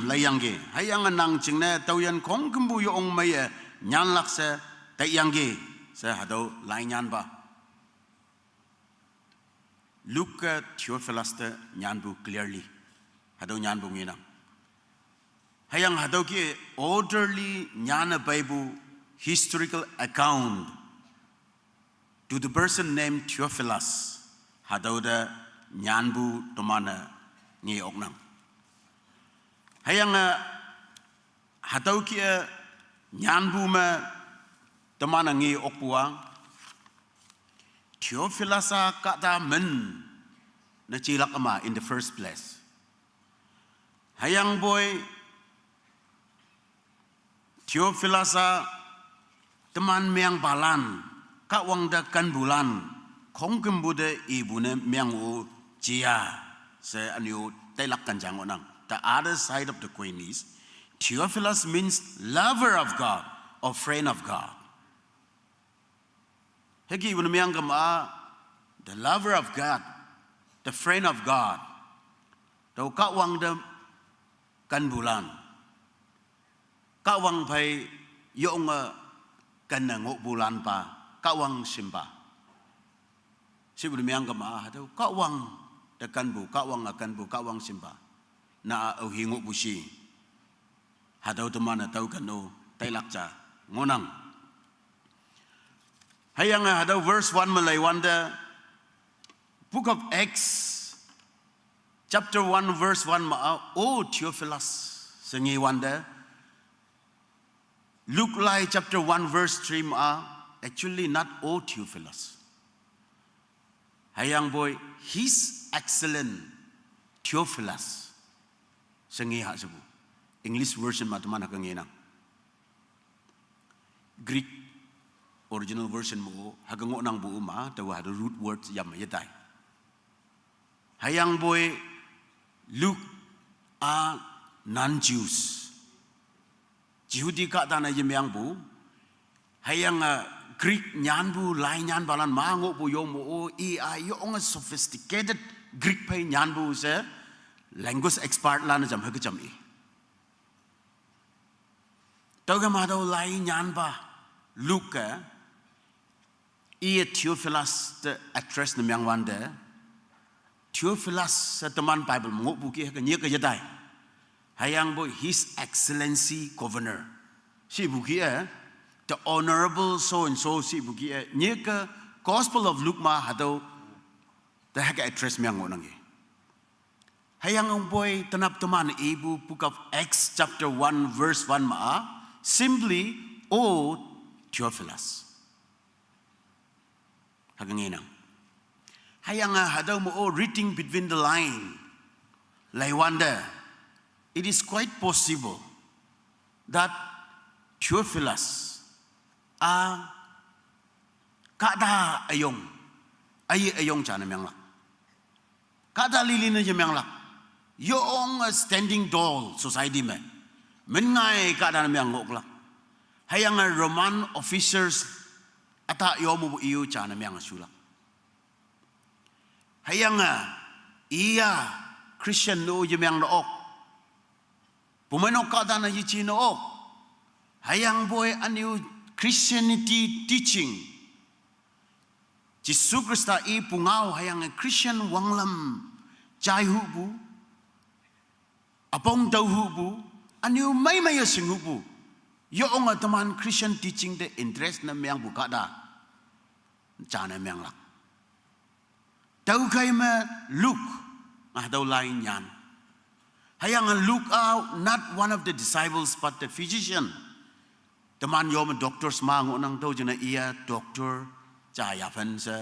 leiyangki, hüyange nang jingne tüoyin khongkümpu yeong meiye nyanlak she taiyangki, she hatüo lai nyanpa. Luke-e Theophilus te nyanpu clearly, hatüo nyanpu ngenang. Hüyange hatüo ke orderly nyanne peipu historical account to the person named Theophilus, hatüo te nyanpu teman-e nge oknang. Hüyange hatüo ke nyanpu me teman-e nge okpu-a, Theophilus-a kahta men ne jilak üma in the first place. Hüyangpoi Theophilus-a teman mengpalan, Kahwang te kenpulan, khongkümpu te ipu ne meng-o jia, she ünyu tailak ken ja ngohnang. The Other Side of the Coin is, Theophilus means lover of God or friend of God. Hüke ipu ne meng kema, the lover of God, the friend of God, tao Kahwang te kenpulan, Kahwang phei yeonge kenne ngohpulanpa, Kahwang shimpa. Shipu ne meng kema hatüo Kahwang te kenpu, Kahwange kenpu, Kahwang shimpa, na aohi ngohpu shi, hatüo teman-e tüo ken-o tailak ja ngohnang. Hüyange hatüo verse one me leiwante, Book of Acts chapter one verse one me-a, O Theophilus she ngewante, Luke lai chapter one verse three me-a, actually not O Theophilus, hüyangpoi His Excellent Theophilus she nge ha shepu, English version me teman hüke ngenang. Greek original version me-o hüke ngohnangpu ma, taowa hatüo root word yam me yetai. Hüyangpoi Luke-a non-Jews, Jehudi kahta ne yemengpu, hüyange Greek nyanpu lai nyanpalan ma ngohpu yo me-o i-a yeonge sophisticated Greek phei nyanpu she language expert lan-e jam hüke jam i. Tüoke ma tüo lai nyanpa Luke-e iye Theophilus te address ne mengwante, Theophilus she teman Bible me ngohpu ki hüke nyeke yetai. Hüyangpoi His Excellency Governor shipu ki-e, the Honorable so and so shipu ki-e, nyeke Gospel of Luke ma hatüo te hüke address meng ngohnangki. Hüyangpoi tenap teman ipu Book of Acts chapter one verse one me-a, simply, O Theophilus, hüke ngenang. Hüyange hatüo me-o reading between the line leiwante, it is quite possible that Theophilus-a kahta üyong, üye üyong ja ne menglak, kahta lili ne yemenglak, yeonge standing tall society me, min ngai kahta ne meng ngohlak. Hüyange Roman officers üta yo mepu i-o ja ne meng shulak. Hüyange iya Christian no yemeng ne ok, pumeinok kahta ne yeji ne ok. Hüyangpoi ünyu Christianity teaching, Jisu Khrista i pungao hüyange Christian wanglam jai hupu, üpong tüo hupu, ünyu meimei ye shing hupu, yonge teman Christian teaching te interest ne mengpu kahta, jane menglak. Tüokhei me Luke, hatüo lai nyan. Hüyange Luke a not one of the disciples but the physician. Teman yo me doctors ma ngohnang, tüo jingne iye doctor ja yaphan she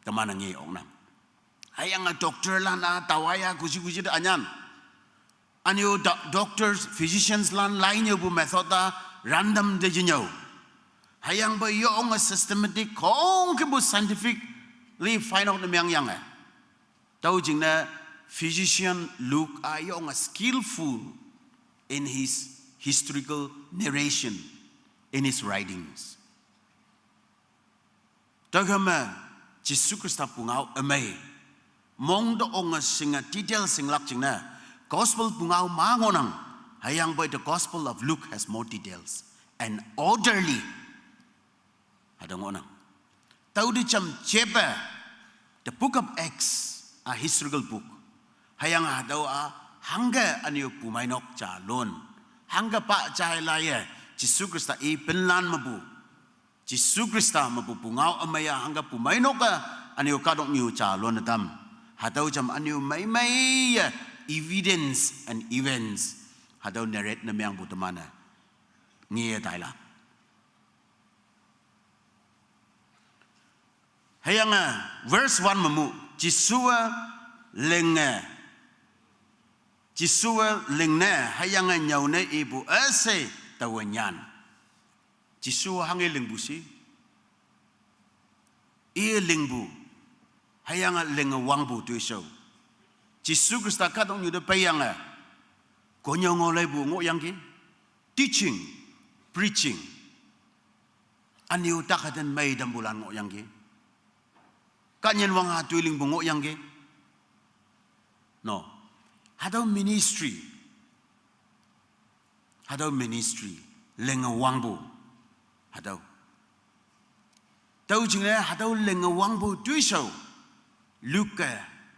teman-e nge oknang. Hüyange doctor lan-a taowa ya kuji kuji te ünyan. Ünyu do-, doctors, physicians lan lai nyüopu method a random te yenyüo. Hüyangpoi yonge systematic khongkümpu scientifically find out ne mengyange. Tüo jingne physician Luke a yonge skillful in his historical narration, in his writings. Tüokhei me Jisu Khrista pungao ümei mong te onge shinge detail shinglak jingne, Gospel pungao ma ngohnang. Hüyangpoi the Gospel of Luke has more details and orderly. Hatüo ngohnang. Tüo te jam jepe, the book of Acts, a historical book. Hüyange hatüo a hangke ünyu pumeinok ja lon, hangke pa jai laiye, Jisu Khrista i pinlan mepu, Jisu Khrista mepu pungao ümei a hangke pumeinok-e ünyu kahtoknyu ja lon tam. Hatüo jam ünyu meimei ye evidence and events, hatüo narrate ne mengpu teman-e ngeye tailak. Hüyange verse one me mu, Jesuwe linge, Jesuwe lingne hüyange nyüone ipu üshei taowe nyan. Jesu hangke lingpu shi, i lingpu, hüyange linge wangpu toishao. Jesu Khrista kahtoknyu te peiyange konnyüo ngao leipu ngohyangki, teaching, preaching. Ünyu tak haten mei tampulan ngohyangki, kahnyin wang-a toi lingpu ngohyangki. No. Hatüo ministry, hatüo ministry, linge wangpu, hatüo. Tüo jingne hatüo linge wangpu toishao, Luke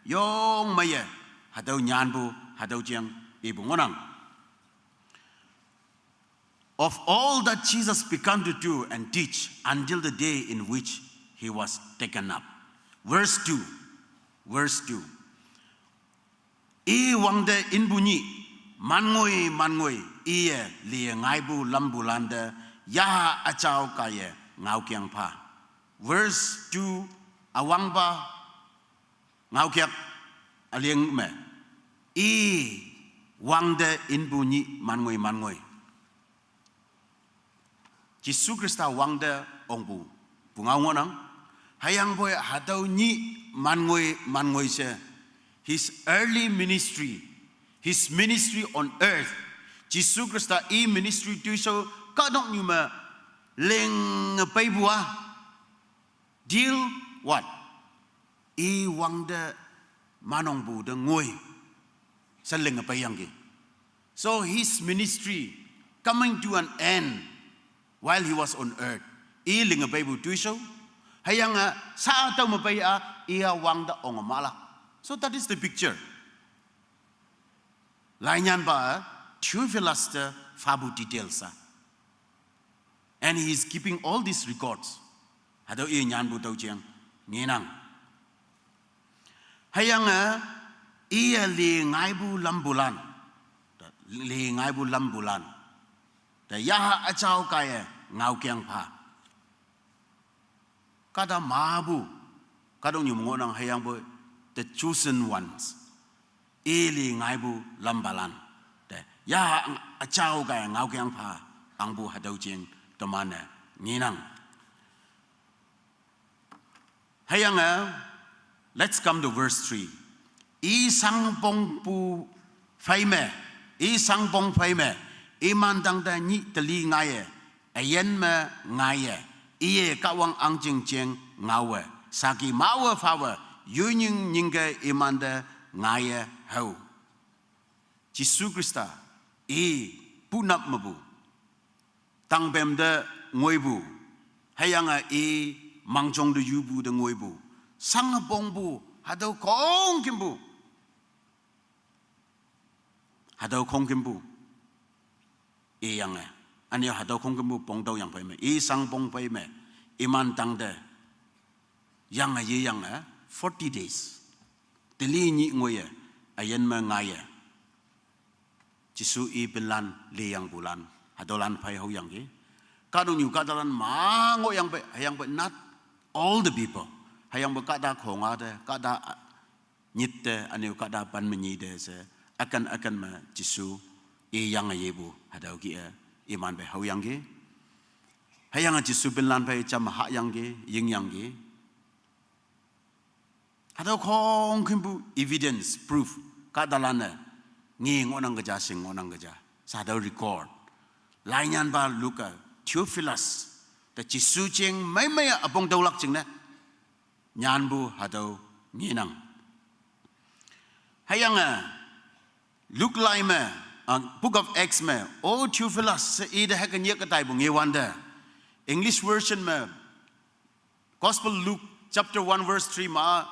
yong meiye hatüo nyanpu, hatüo jeng ipu ngohnang. Of all that Jesus began to do and teach until the day in which he was taken up. Verse two. Verse two. I wangte inpu nyih, manngoi manngoi iye li ngaipu lampulan te yaha üjao kaiye ngaokeng pha. Verse two, üwangpa ngaokeng üleng me, i wangte inpu nyih manngoi manngoi. Jesu Khrista wangte ongpu pungao ngohnang. Hüyangpoi hatüo nyih manngoi manngoi she, his early ministry, his ministry on earth, Jesu Khrista i ministry toishao kahtoknyu me linge peipu a, till what? I wangte manongpu te ngoi she linge peiyangki. So his ministry coming to an end while he was on earth. I linge peipu toishao, hüyange sha tüo me pei a, iya wangte onge mahlak. So that is the picture. Lainyanpa Theophilus te phapu details a. And he is keeping all these records. Hatüo i nyanpu tüo jeng ngenang. Hüyange iye li ngaipu lampulan, li ngaipu lampulan te yaha üjao kaiye ngaokeng pha. Kahta mapu, kahtoknyu me ngohnang hüyangpoi the chosen ones, i li ngaipu lampalan te yaha üjao kaiye ngaokeng pha angpu hatüo jeng teman-e ngenang. Hüyange, let's come to verse three. I shangpongpu phei me, i shangpong phei me, iman tangte nyih teli ngaiye, üyin me ngaiye, iye Kahwang ahngching jeng ngaowe, saki mawe phawe, yoinying nyingke imante ngaiye hao. Jesu Khrista i punap mepu tangpem te ngoipu, hüyange i mangjong te yupu te ngoipu, sang pongpu, hatüo khongkümpu, hatüo khongkümpu, iyange, ünyo hatüo khongkümpu pongtüoyang phei me, i sang pong phei me, iman tangte, yange yeyange, forty days, teli nyih ngoiye, üyin me ngaiye, Jesu i pinlan leyangpulan, hatüolan phei haoyangki. Kahtoknyu kahtalan ma ngohyangpei, hüyangpei not all the people, hüyangpei kahta khonga te, kahta nyit te, ünyo kahta pan me nyi te she, üken üken me Jesu iyange yepu hatüo kih-e, iman phei haoyangki. Hüyange Jesu pinlan phei jam hahyangki, yingyangki. Hatüo khongkümpu evidence, proof, kahtalan-e nge ngohnang ke ja, shing ngohnang ke ja, she hatüo record. Lainyanpa Luke-a, Theophilus, te Jesu jeng meimei-a üpong tüolak jingne nyanpu hatüo ngenang. Hüyange Luke lai me, uh, Book of Acts me, O Theophilus she ite hüke nyik-e taipu ngewante, English version me, Gospel Luke chapter one verse three ma,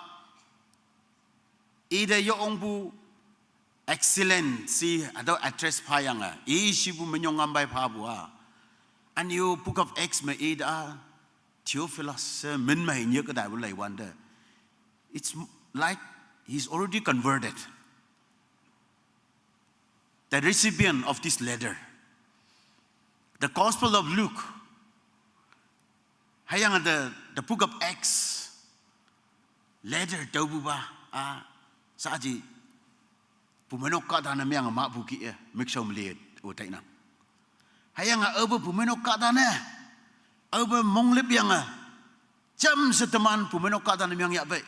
ite yo ongpu excellent she hatüo address phayange, i shipu minyong ngampai phapu-a. Ünyo Book of Acts me ite-a, Theophilus she min me nyik-e taipu leiwante, it's like he's already converted, the recipient of this letter. The Gospel of Luke, hüyange the, the Book of Acts, letter tüopupa, a, shaaji, pumeinok kahtane meange mahpu kih-e, mükshao me le-o tainang. Hüyange aope pumeinok kahtane, aope monglüpyange, jamshe teman pumeinok kahtane meang yahpei,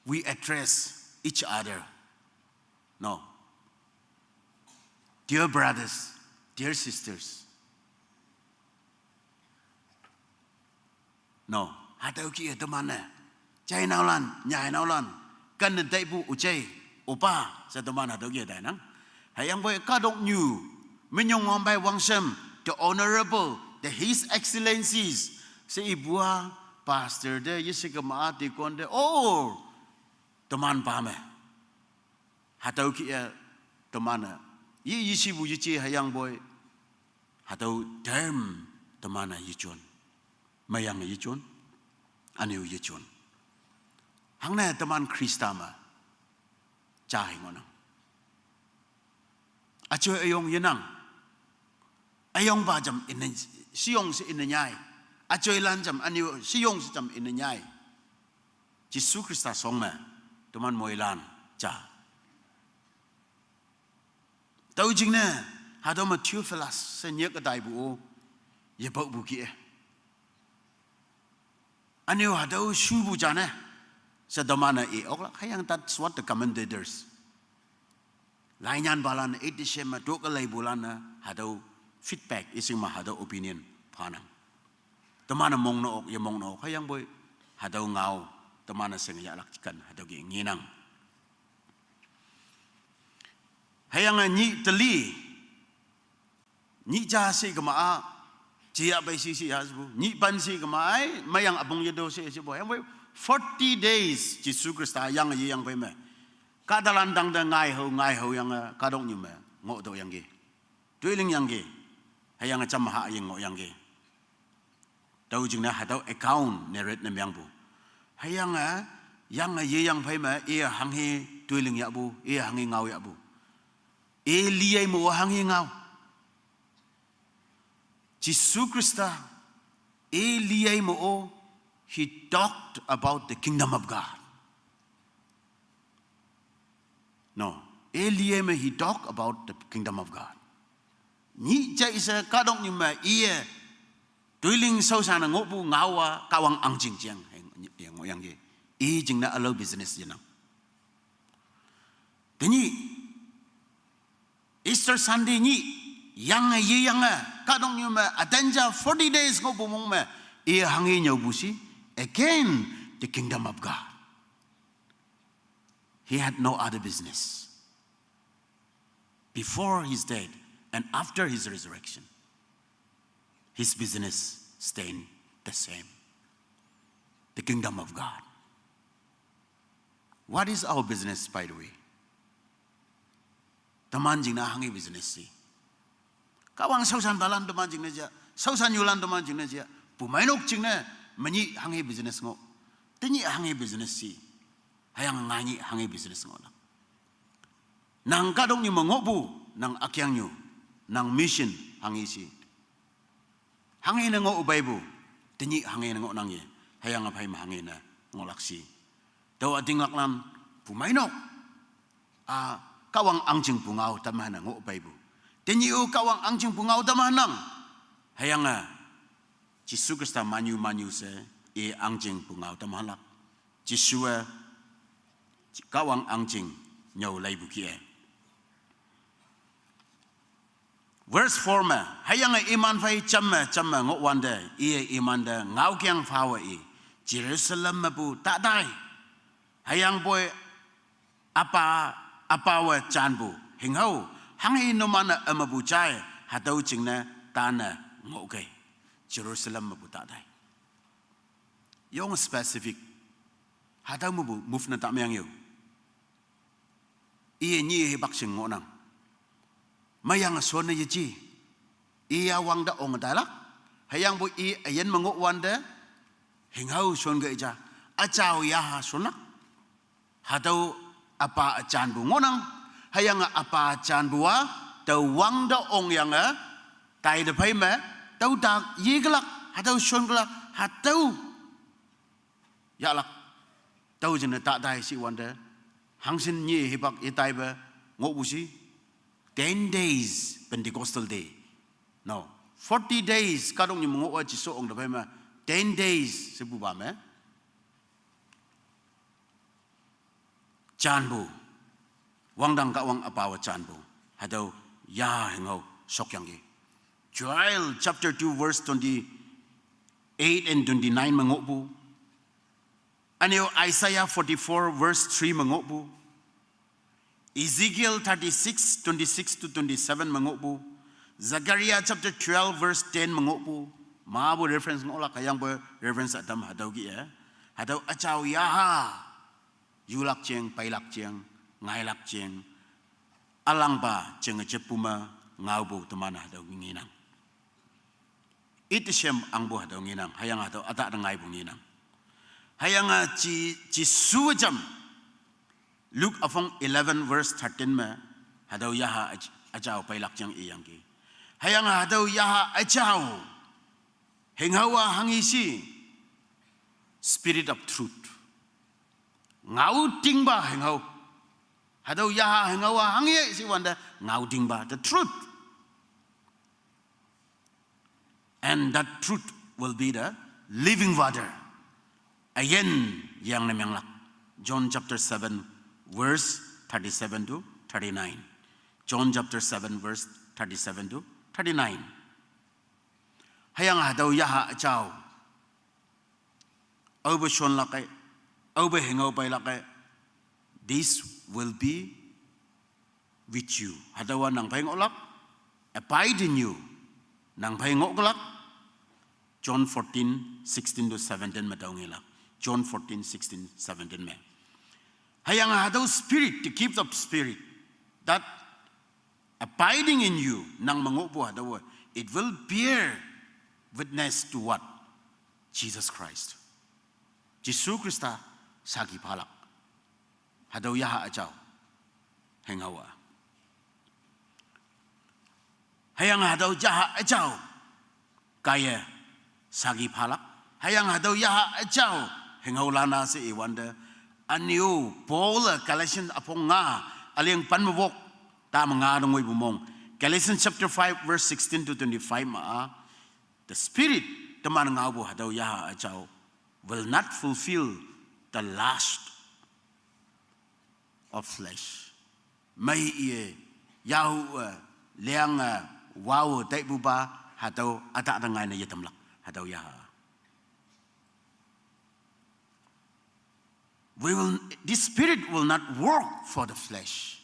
we address each other. No. Dear brothers, dear sisters. No. Hatüo kih-e teman-e, jainaolan, nyainaolan, kenne taipu üjai, üpa, she teman hatüo kih-e tainang. Hüyangpoi kahtoknyu, minyong wangpai wangshem, the honorable, the His Excellencies, she ipu-a, pastor te, yeshikema-a, deacon te, oh, teman pa me, hatüo kih-e teman-e, ye yeshipu yeje hüyangpoi, hatüo term teman-e yejon, meyange yejon, ünyo yejon. Hangne teman Khrista me ja hei ngohnang. Üjoi üyong yenang. Üyongpa jam ine, sheyong she ine nyai. Üjoilan jam ünyo sheyong she jam ine nyai. Jesu Khrista shong me, teman moilan ja. Tüo jingne, hatüo me Theophilus she nyik-e taipu-o, yepaopu kih-e, ünyo hatüo shupu jane, she teman-e i oklak, hüyange that's what the commentators, lainyanpalan, eighty shem me tokleipulan-e hatüo feedback, ishing me hatüo opinion phanang. Teman-e mong ne ok, yemong ne ok, hüyangpoi hatüo ngao, teman-e shing yahlak ken hatüo kih-e ngenang. Hüyange nyih teli, nyih ja she kema-a, jeyah pei she she ya shepu, nyih pen she kema-a, meyang üpong yeto she shepu, hüyangpoi forty days Jesu Khrista yange yeyang phei me, kahtalan tangte ngaihao ngaihao yange kahtoknyu me ngohtüohyangki, toilingyangki, hüyange jam ha yeng ngohyangki. Tüo jingne hatüo account narrate ne meangpu. Hüyange, yange yeyang phei me iye hanghe toiling yahpu, iye hanghe ngao yahpu, i liyei me-o hanghe ngao. Jesu Khrista, i liyei me-o, he talked about the kingdom of God. No, i liyei me he talked about the kingdom of God. Nyih jai she kahtoknyu me iye toiling shaoshan-e ngohpu ngao-a Kahwang ahngjing jeng, hei, ye ngohyangki. I jingne ülao business yenang. Tenyih, Easter Sunday nyih, yange yeyange kahtoknyu me ütan ja forty days ngohpu mong me, iye hanghe nyüopu she, again, the kingdom of God. He had no other business before his death and after his resurrection. His business staying the same. The kingdom of God. What is our business, by the way? Teman jingne hanghe business si. Kahwang shaoshan balan teman jingne ja, shaoshan yulan teman jingne ja, pumeinok jingne, menyih hanghe business ngoh. Tenyih hanghe business si. Hüyange nganyih hanghe business ngohnang. Nang kahtoknyu me ngohpu, nang ükyangnyu, nang mission hanghe shi. Hanghe ne ngoh peipu, tenyih hanghe ne ngohnang ye, hüyange phei me hanghe ne ngohlak shi. Tüo ütinglaklan, pumeinok, a, Kahwang ahngjing pungao tamhanne ngoh peipu. Tenyih-o Kahwang ahngjing pungao tamhannang. Hüyange Jesu Khrista manyu manyu she, i ahngjing pungao tamhanlak. Jesuwe Kahwang ahngjing nyüo leipu kih-e. Verse four me, hüyange iman phei jamme jamme ngohwante, iye imante ngaokeng phawe i, Jerusalem mepu tatai. Hüyangpoi apa, apawe janpu, hinghao, hanghe numan-e ümepu jai, hatüo jingne tanne ngohkei, Jerusalem mepu tatai. Yong specific, hatüo mepu move ne tamyang yo. Iye nyi hipak jing ngohnang. Meyange shonne yeji. Iya wangte ong tailak. Hüyangpoi i üyin me ngohwante, hinghao shonke ija. Üjao yaha shonlak. Hatüo apa üjanpu ngohnang. Hüyange apa üjanpu-a, tao wangte ongyange, taite phei me, tüo tak yekelak, hatüo shonkelak, hatüo yahlak. Tüo jingne tatai shiwante, hangshin nyi hipak yetaipe ngohpu shi, ten days, Pentecostal day. No, forty days, kahtoknyu me ngoh-a Jesu ongte phei me, ten days shepupa me, janpu, wangdang Kahwang apawe janpu, hatüo yaha hinghao shokyangki. Joel chapter two verse twenty-eight and twenty-nine me ngohpu. Üneo Isaiah forty-four verse three me ngohpu. Ezekiel thirty-six, twenty-six to twenty-seven me ngohpu. Zechariah chapter twelve verse ten me ngohpu. Mapu reference ngohlak, hüyangpoi reference ütam hatüo kih-e. Hatüo üjao yaha, yulak jeng, peilak jeng, ngailak jeng, ülangpa jenge jeppu me ngaopu teman hatüo ngenang. Ite shem angpu hatüo ngenang, hüyange hatüo ütahte ngaipu ngenang. Hüyange Je-, Jesu jam, Luke üpong eleven verse thirteen me, hatüo yaha üj-, üjao peilak jeng iyangki. Hüyange hatüo yaha üjao, hinghao-a hanghe shi, Spirit of truth. Ngaotingpa hinghao. Hatüo yaha hinghao-a hanghe shiwante, ngaotingpa, the truth. And that truth will be the living water. Üyin yangne menglak. John chapter seven, verse thirty-seven to thirty-nine. John chapter seven, verse thirty-seven to thirty-nine. Hüyange hatüo yaha üjao, aope shonlak-e, aope hinghao peilak-e, this will be with you. Hatüowa nang phei ngohlak, abide in you. Nang phei ngohkelak. John fourteen, sixteen to seventeen me tüo ngelak. John fourteen, sixteen, seventeen me. Hüyange hatüo spirit, the gift of spirit, that abiding in you, nang me ngohpu hatüowe, it will bear witness to what? Jesus Christ. Jesu Khrista saki phalak. Hatüo yaha üjao. Hinghao-a. Hüyange hatüo yaha üjao kaiye saki phalak. Hüyange hatüo yaha üjao, hinghaolan-a she iwante, ünyo Paul-e Galatians üpong nga, üleng pen me wok, ta me nga te ngoipu mong. Galatians chapter five verse sixteen to twenty-five me-a, the Spirit, teman ngaopu hatüo yaha üjao, will not fulfill the lust of flesh. Mei iye, yahu-e, liang-e, wao taipupa, hatüo ütahte ngaine yetamlak, hatüo yaha. We will, this spirit will not work for the flesh.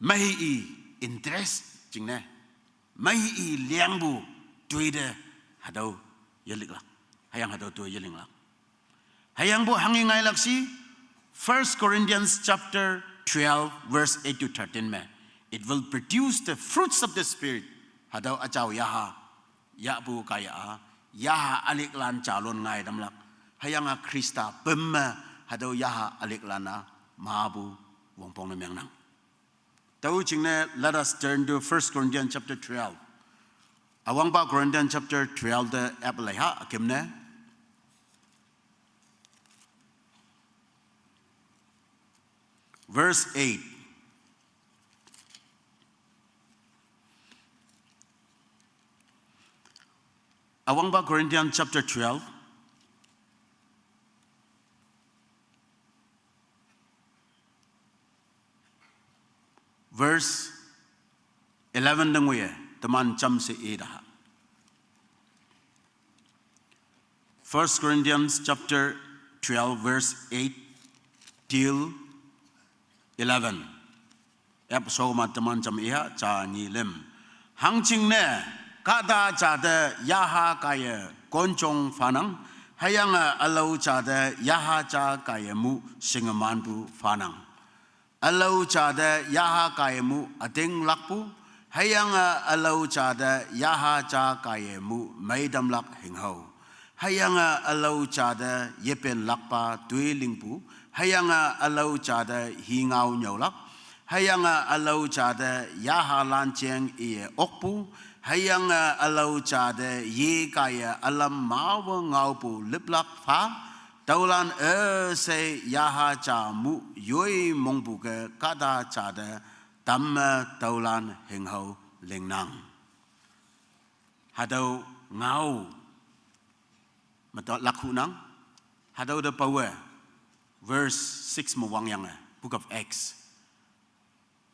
Mei i interest jingne, mei i liangpu, tuite hatüo yeliklak. Hüyange hatüo toi yelinglak. Hüyangpoi hanghi ngailak she, First Corinthians chapter twelve, verse eight to thirteen me, "It will produce the fruits of the Spirit." Hatüo üjao yaha yahpu kaiye-a, yaha üliklan jalon ngai tamlak. Hüyange Khrista püm me hatüo yaha üliklan-a mepu wongpong ne mengnang. Tüo jingne, let us turn to First Corinthians chapter twelve. Üwangpa Corinthians chapter twelve te app leiha, üküm ne. Verse eight. Üwangpa Corinthians chapter twelve, verse eleven te ngoiye, teman jamshe i taha. First Corinthians chapter twelve, verse eight till eleven. App shao me teman jam iha, ja nyi lüm. Hangjingne, kahta jate yaha kaiye konjong phanang, hüyange ülao jate yaha ja kaiye mu shingemanpu phanang. Ülao jate yaha kaiye mu ütinglakpu, hüyange ülao jate yaha ja kaiye mu meitamlak hinghao. Hüyange ülao jate yepenlakpa toi lingpu, hüyange ülao jate hi ngao nyüolak, hüyange ülao jate yahalan jeng iye okpu, hüyange ülao jate ye kaiye ülam mawe ngaopu liplak pha, tüolan üshei yaha ja mu yoi mongpu ke kahta jate tamme tüolan hinghao lingnang. Hatüo ngao me tao lakhunang, hatüo te paowe, verse six me wangyange, Book of Acts.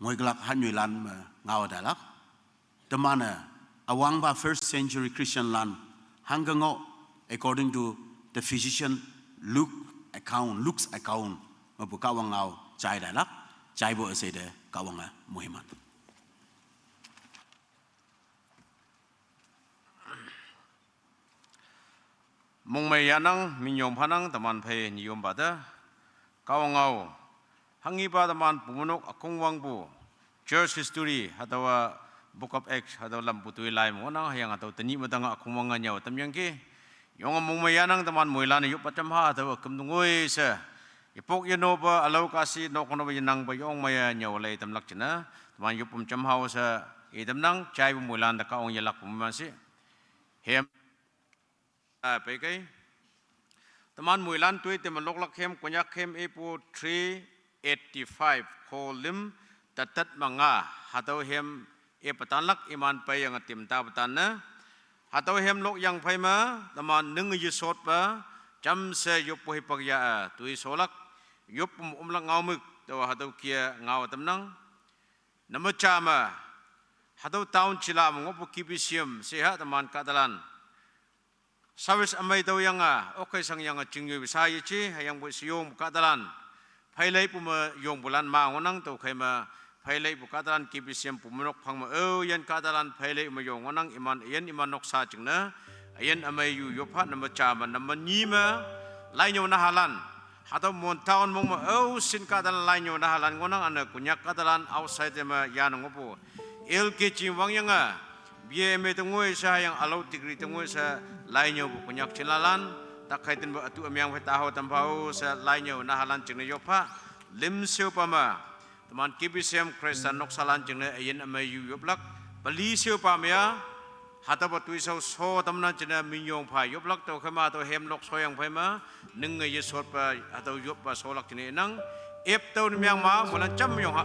Ngoiklak hanyoilan me ngao tailak. Teman-e, üwangpa first century Christian lan, hangke ngoh, according to the physician Luke account, Luke's account, mepu Kahwang ngao jai tailak, jaipu üshei te Kahwange moiman. Mongmei yahnang, minyong phanang, teman phei nyiyompa te. Kahwang ngao. Hanghipa teman Bumeinok ükongwangpu church history, hatüowa Book of Acts, hatüo lampu toi lai me ngohnang, hüyange hatüo tenyih me tang ükongwange nyüo tamyangki. Yonge mongmei yahnang teman moilan-e yoppa jamha, hatüo üküm tongoi she. Yepok yenopa, ülao kahshih, nok konopa yenangpa yong meiye nyüo lei tamlak jingne. Teman yoppam jamhao she, i tamnang, jaipu moilan te Kahwang yelakpu me shi. Hem. A, peikei. Teman moilan toi te me loklak hem, Konyak hem ipu three eighty-five, kho lüm, tat tat me nga, hatüo hem ipa tanlak iman peiyange tim tapu tanne. Hatüo hem lokyang phei me, teman ning yeshotpa, jamshe yoppu hipak ya-e, toi sholak, yoppu me omlak ngaomük, tüo hatüo kih-e ngao tamnang. Number ja me, hatüo town jila me ngohpu K B C M, sheha teman kahtalan service ümei tüoyange, okkei shangyange chingnyoi sha yeji, hüyangpoi sheyong kahtalan. Pheileipu me yongpulan ma ngohnang tüokhei me, pheileipu kahtalan K B C M Bumeinok phang me, o, üyin kahtalan pheilei me yong ngohnang iman, üyin iman noksa jingne, üyin ümei yu yoppha number ja me, number nyi me, lainyüo nahalan. Hatüo Mon town mong me, o, shin kahtalan lainyüo nahalan ngohnang üne Konyak kahtalan outside me yane ngohpu. L K G wangyange, B A M A te ngoi she hüyange ülao degree te ngoi she lainyüopu Konyak jinlalan, takhei tenpu ütu ümyang phei taho tampha-o she lainyüo nahalan jingne yoppha, limsheopa me. Teman K B C M Christian noksalan jingne üyin ümei yu yoplak, peli sheopa me-a, hatüopa toishao sho tamnang jingne minyong pha yoplak tüokhei me hatüo hem lok shoyang phei me, ninge yeshotpa, hatüo yoppa sholak jingne inang, ep tüo ne meng ma, moilan jam yong ha.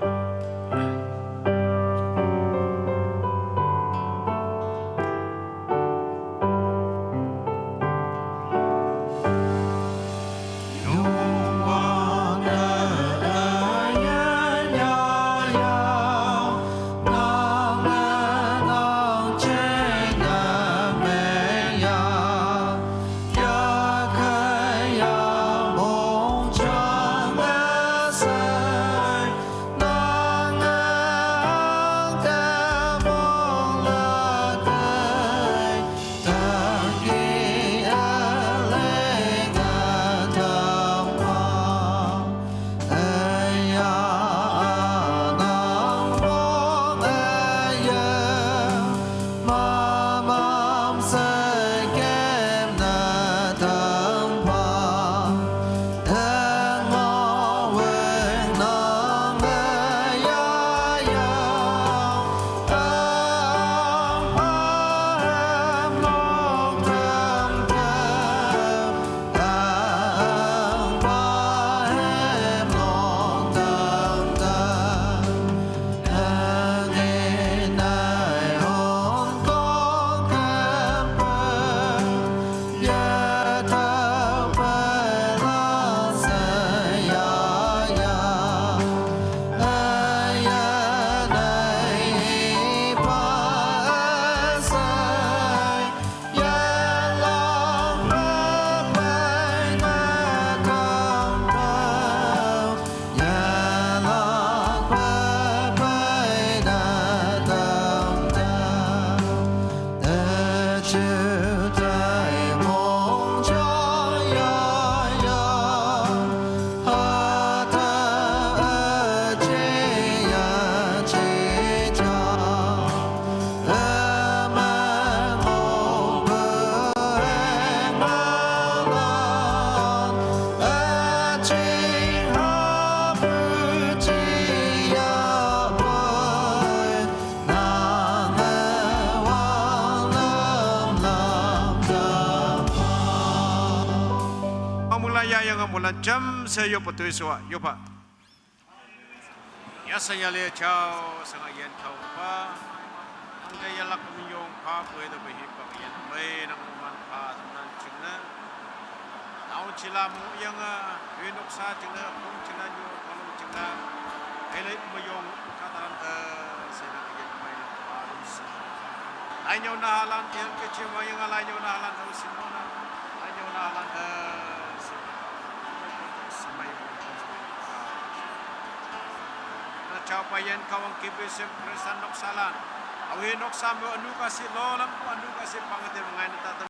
Cham se yoh patui sua, yoh pa. Ya sa ya le chao, sa nga yen thau pa. Ang da ya lak mi yong pa, pwe da ba hi pa yen, pwe nang man pa, nan ching na. Nau chila mu yang a, yu nok sa ching na, pung ching na, yu pa long ching na. Hele mu yong ka ta ran, eh, se na yen mai na pa, long si. Lai nyau na halan, yen ke chi ma yang a lai nyau na halan, hau sin mo na. Lai nyau na halan, eh, se. Sa mai mo. Na chao pa yen ka wang ki bi sim Kristan nok salan. Au hi nok sa mo anu ka si lo lam ko anu ka si pang te ngai na ta ta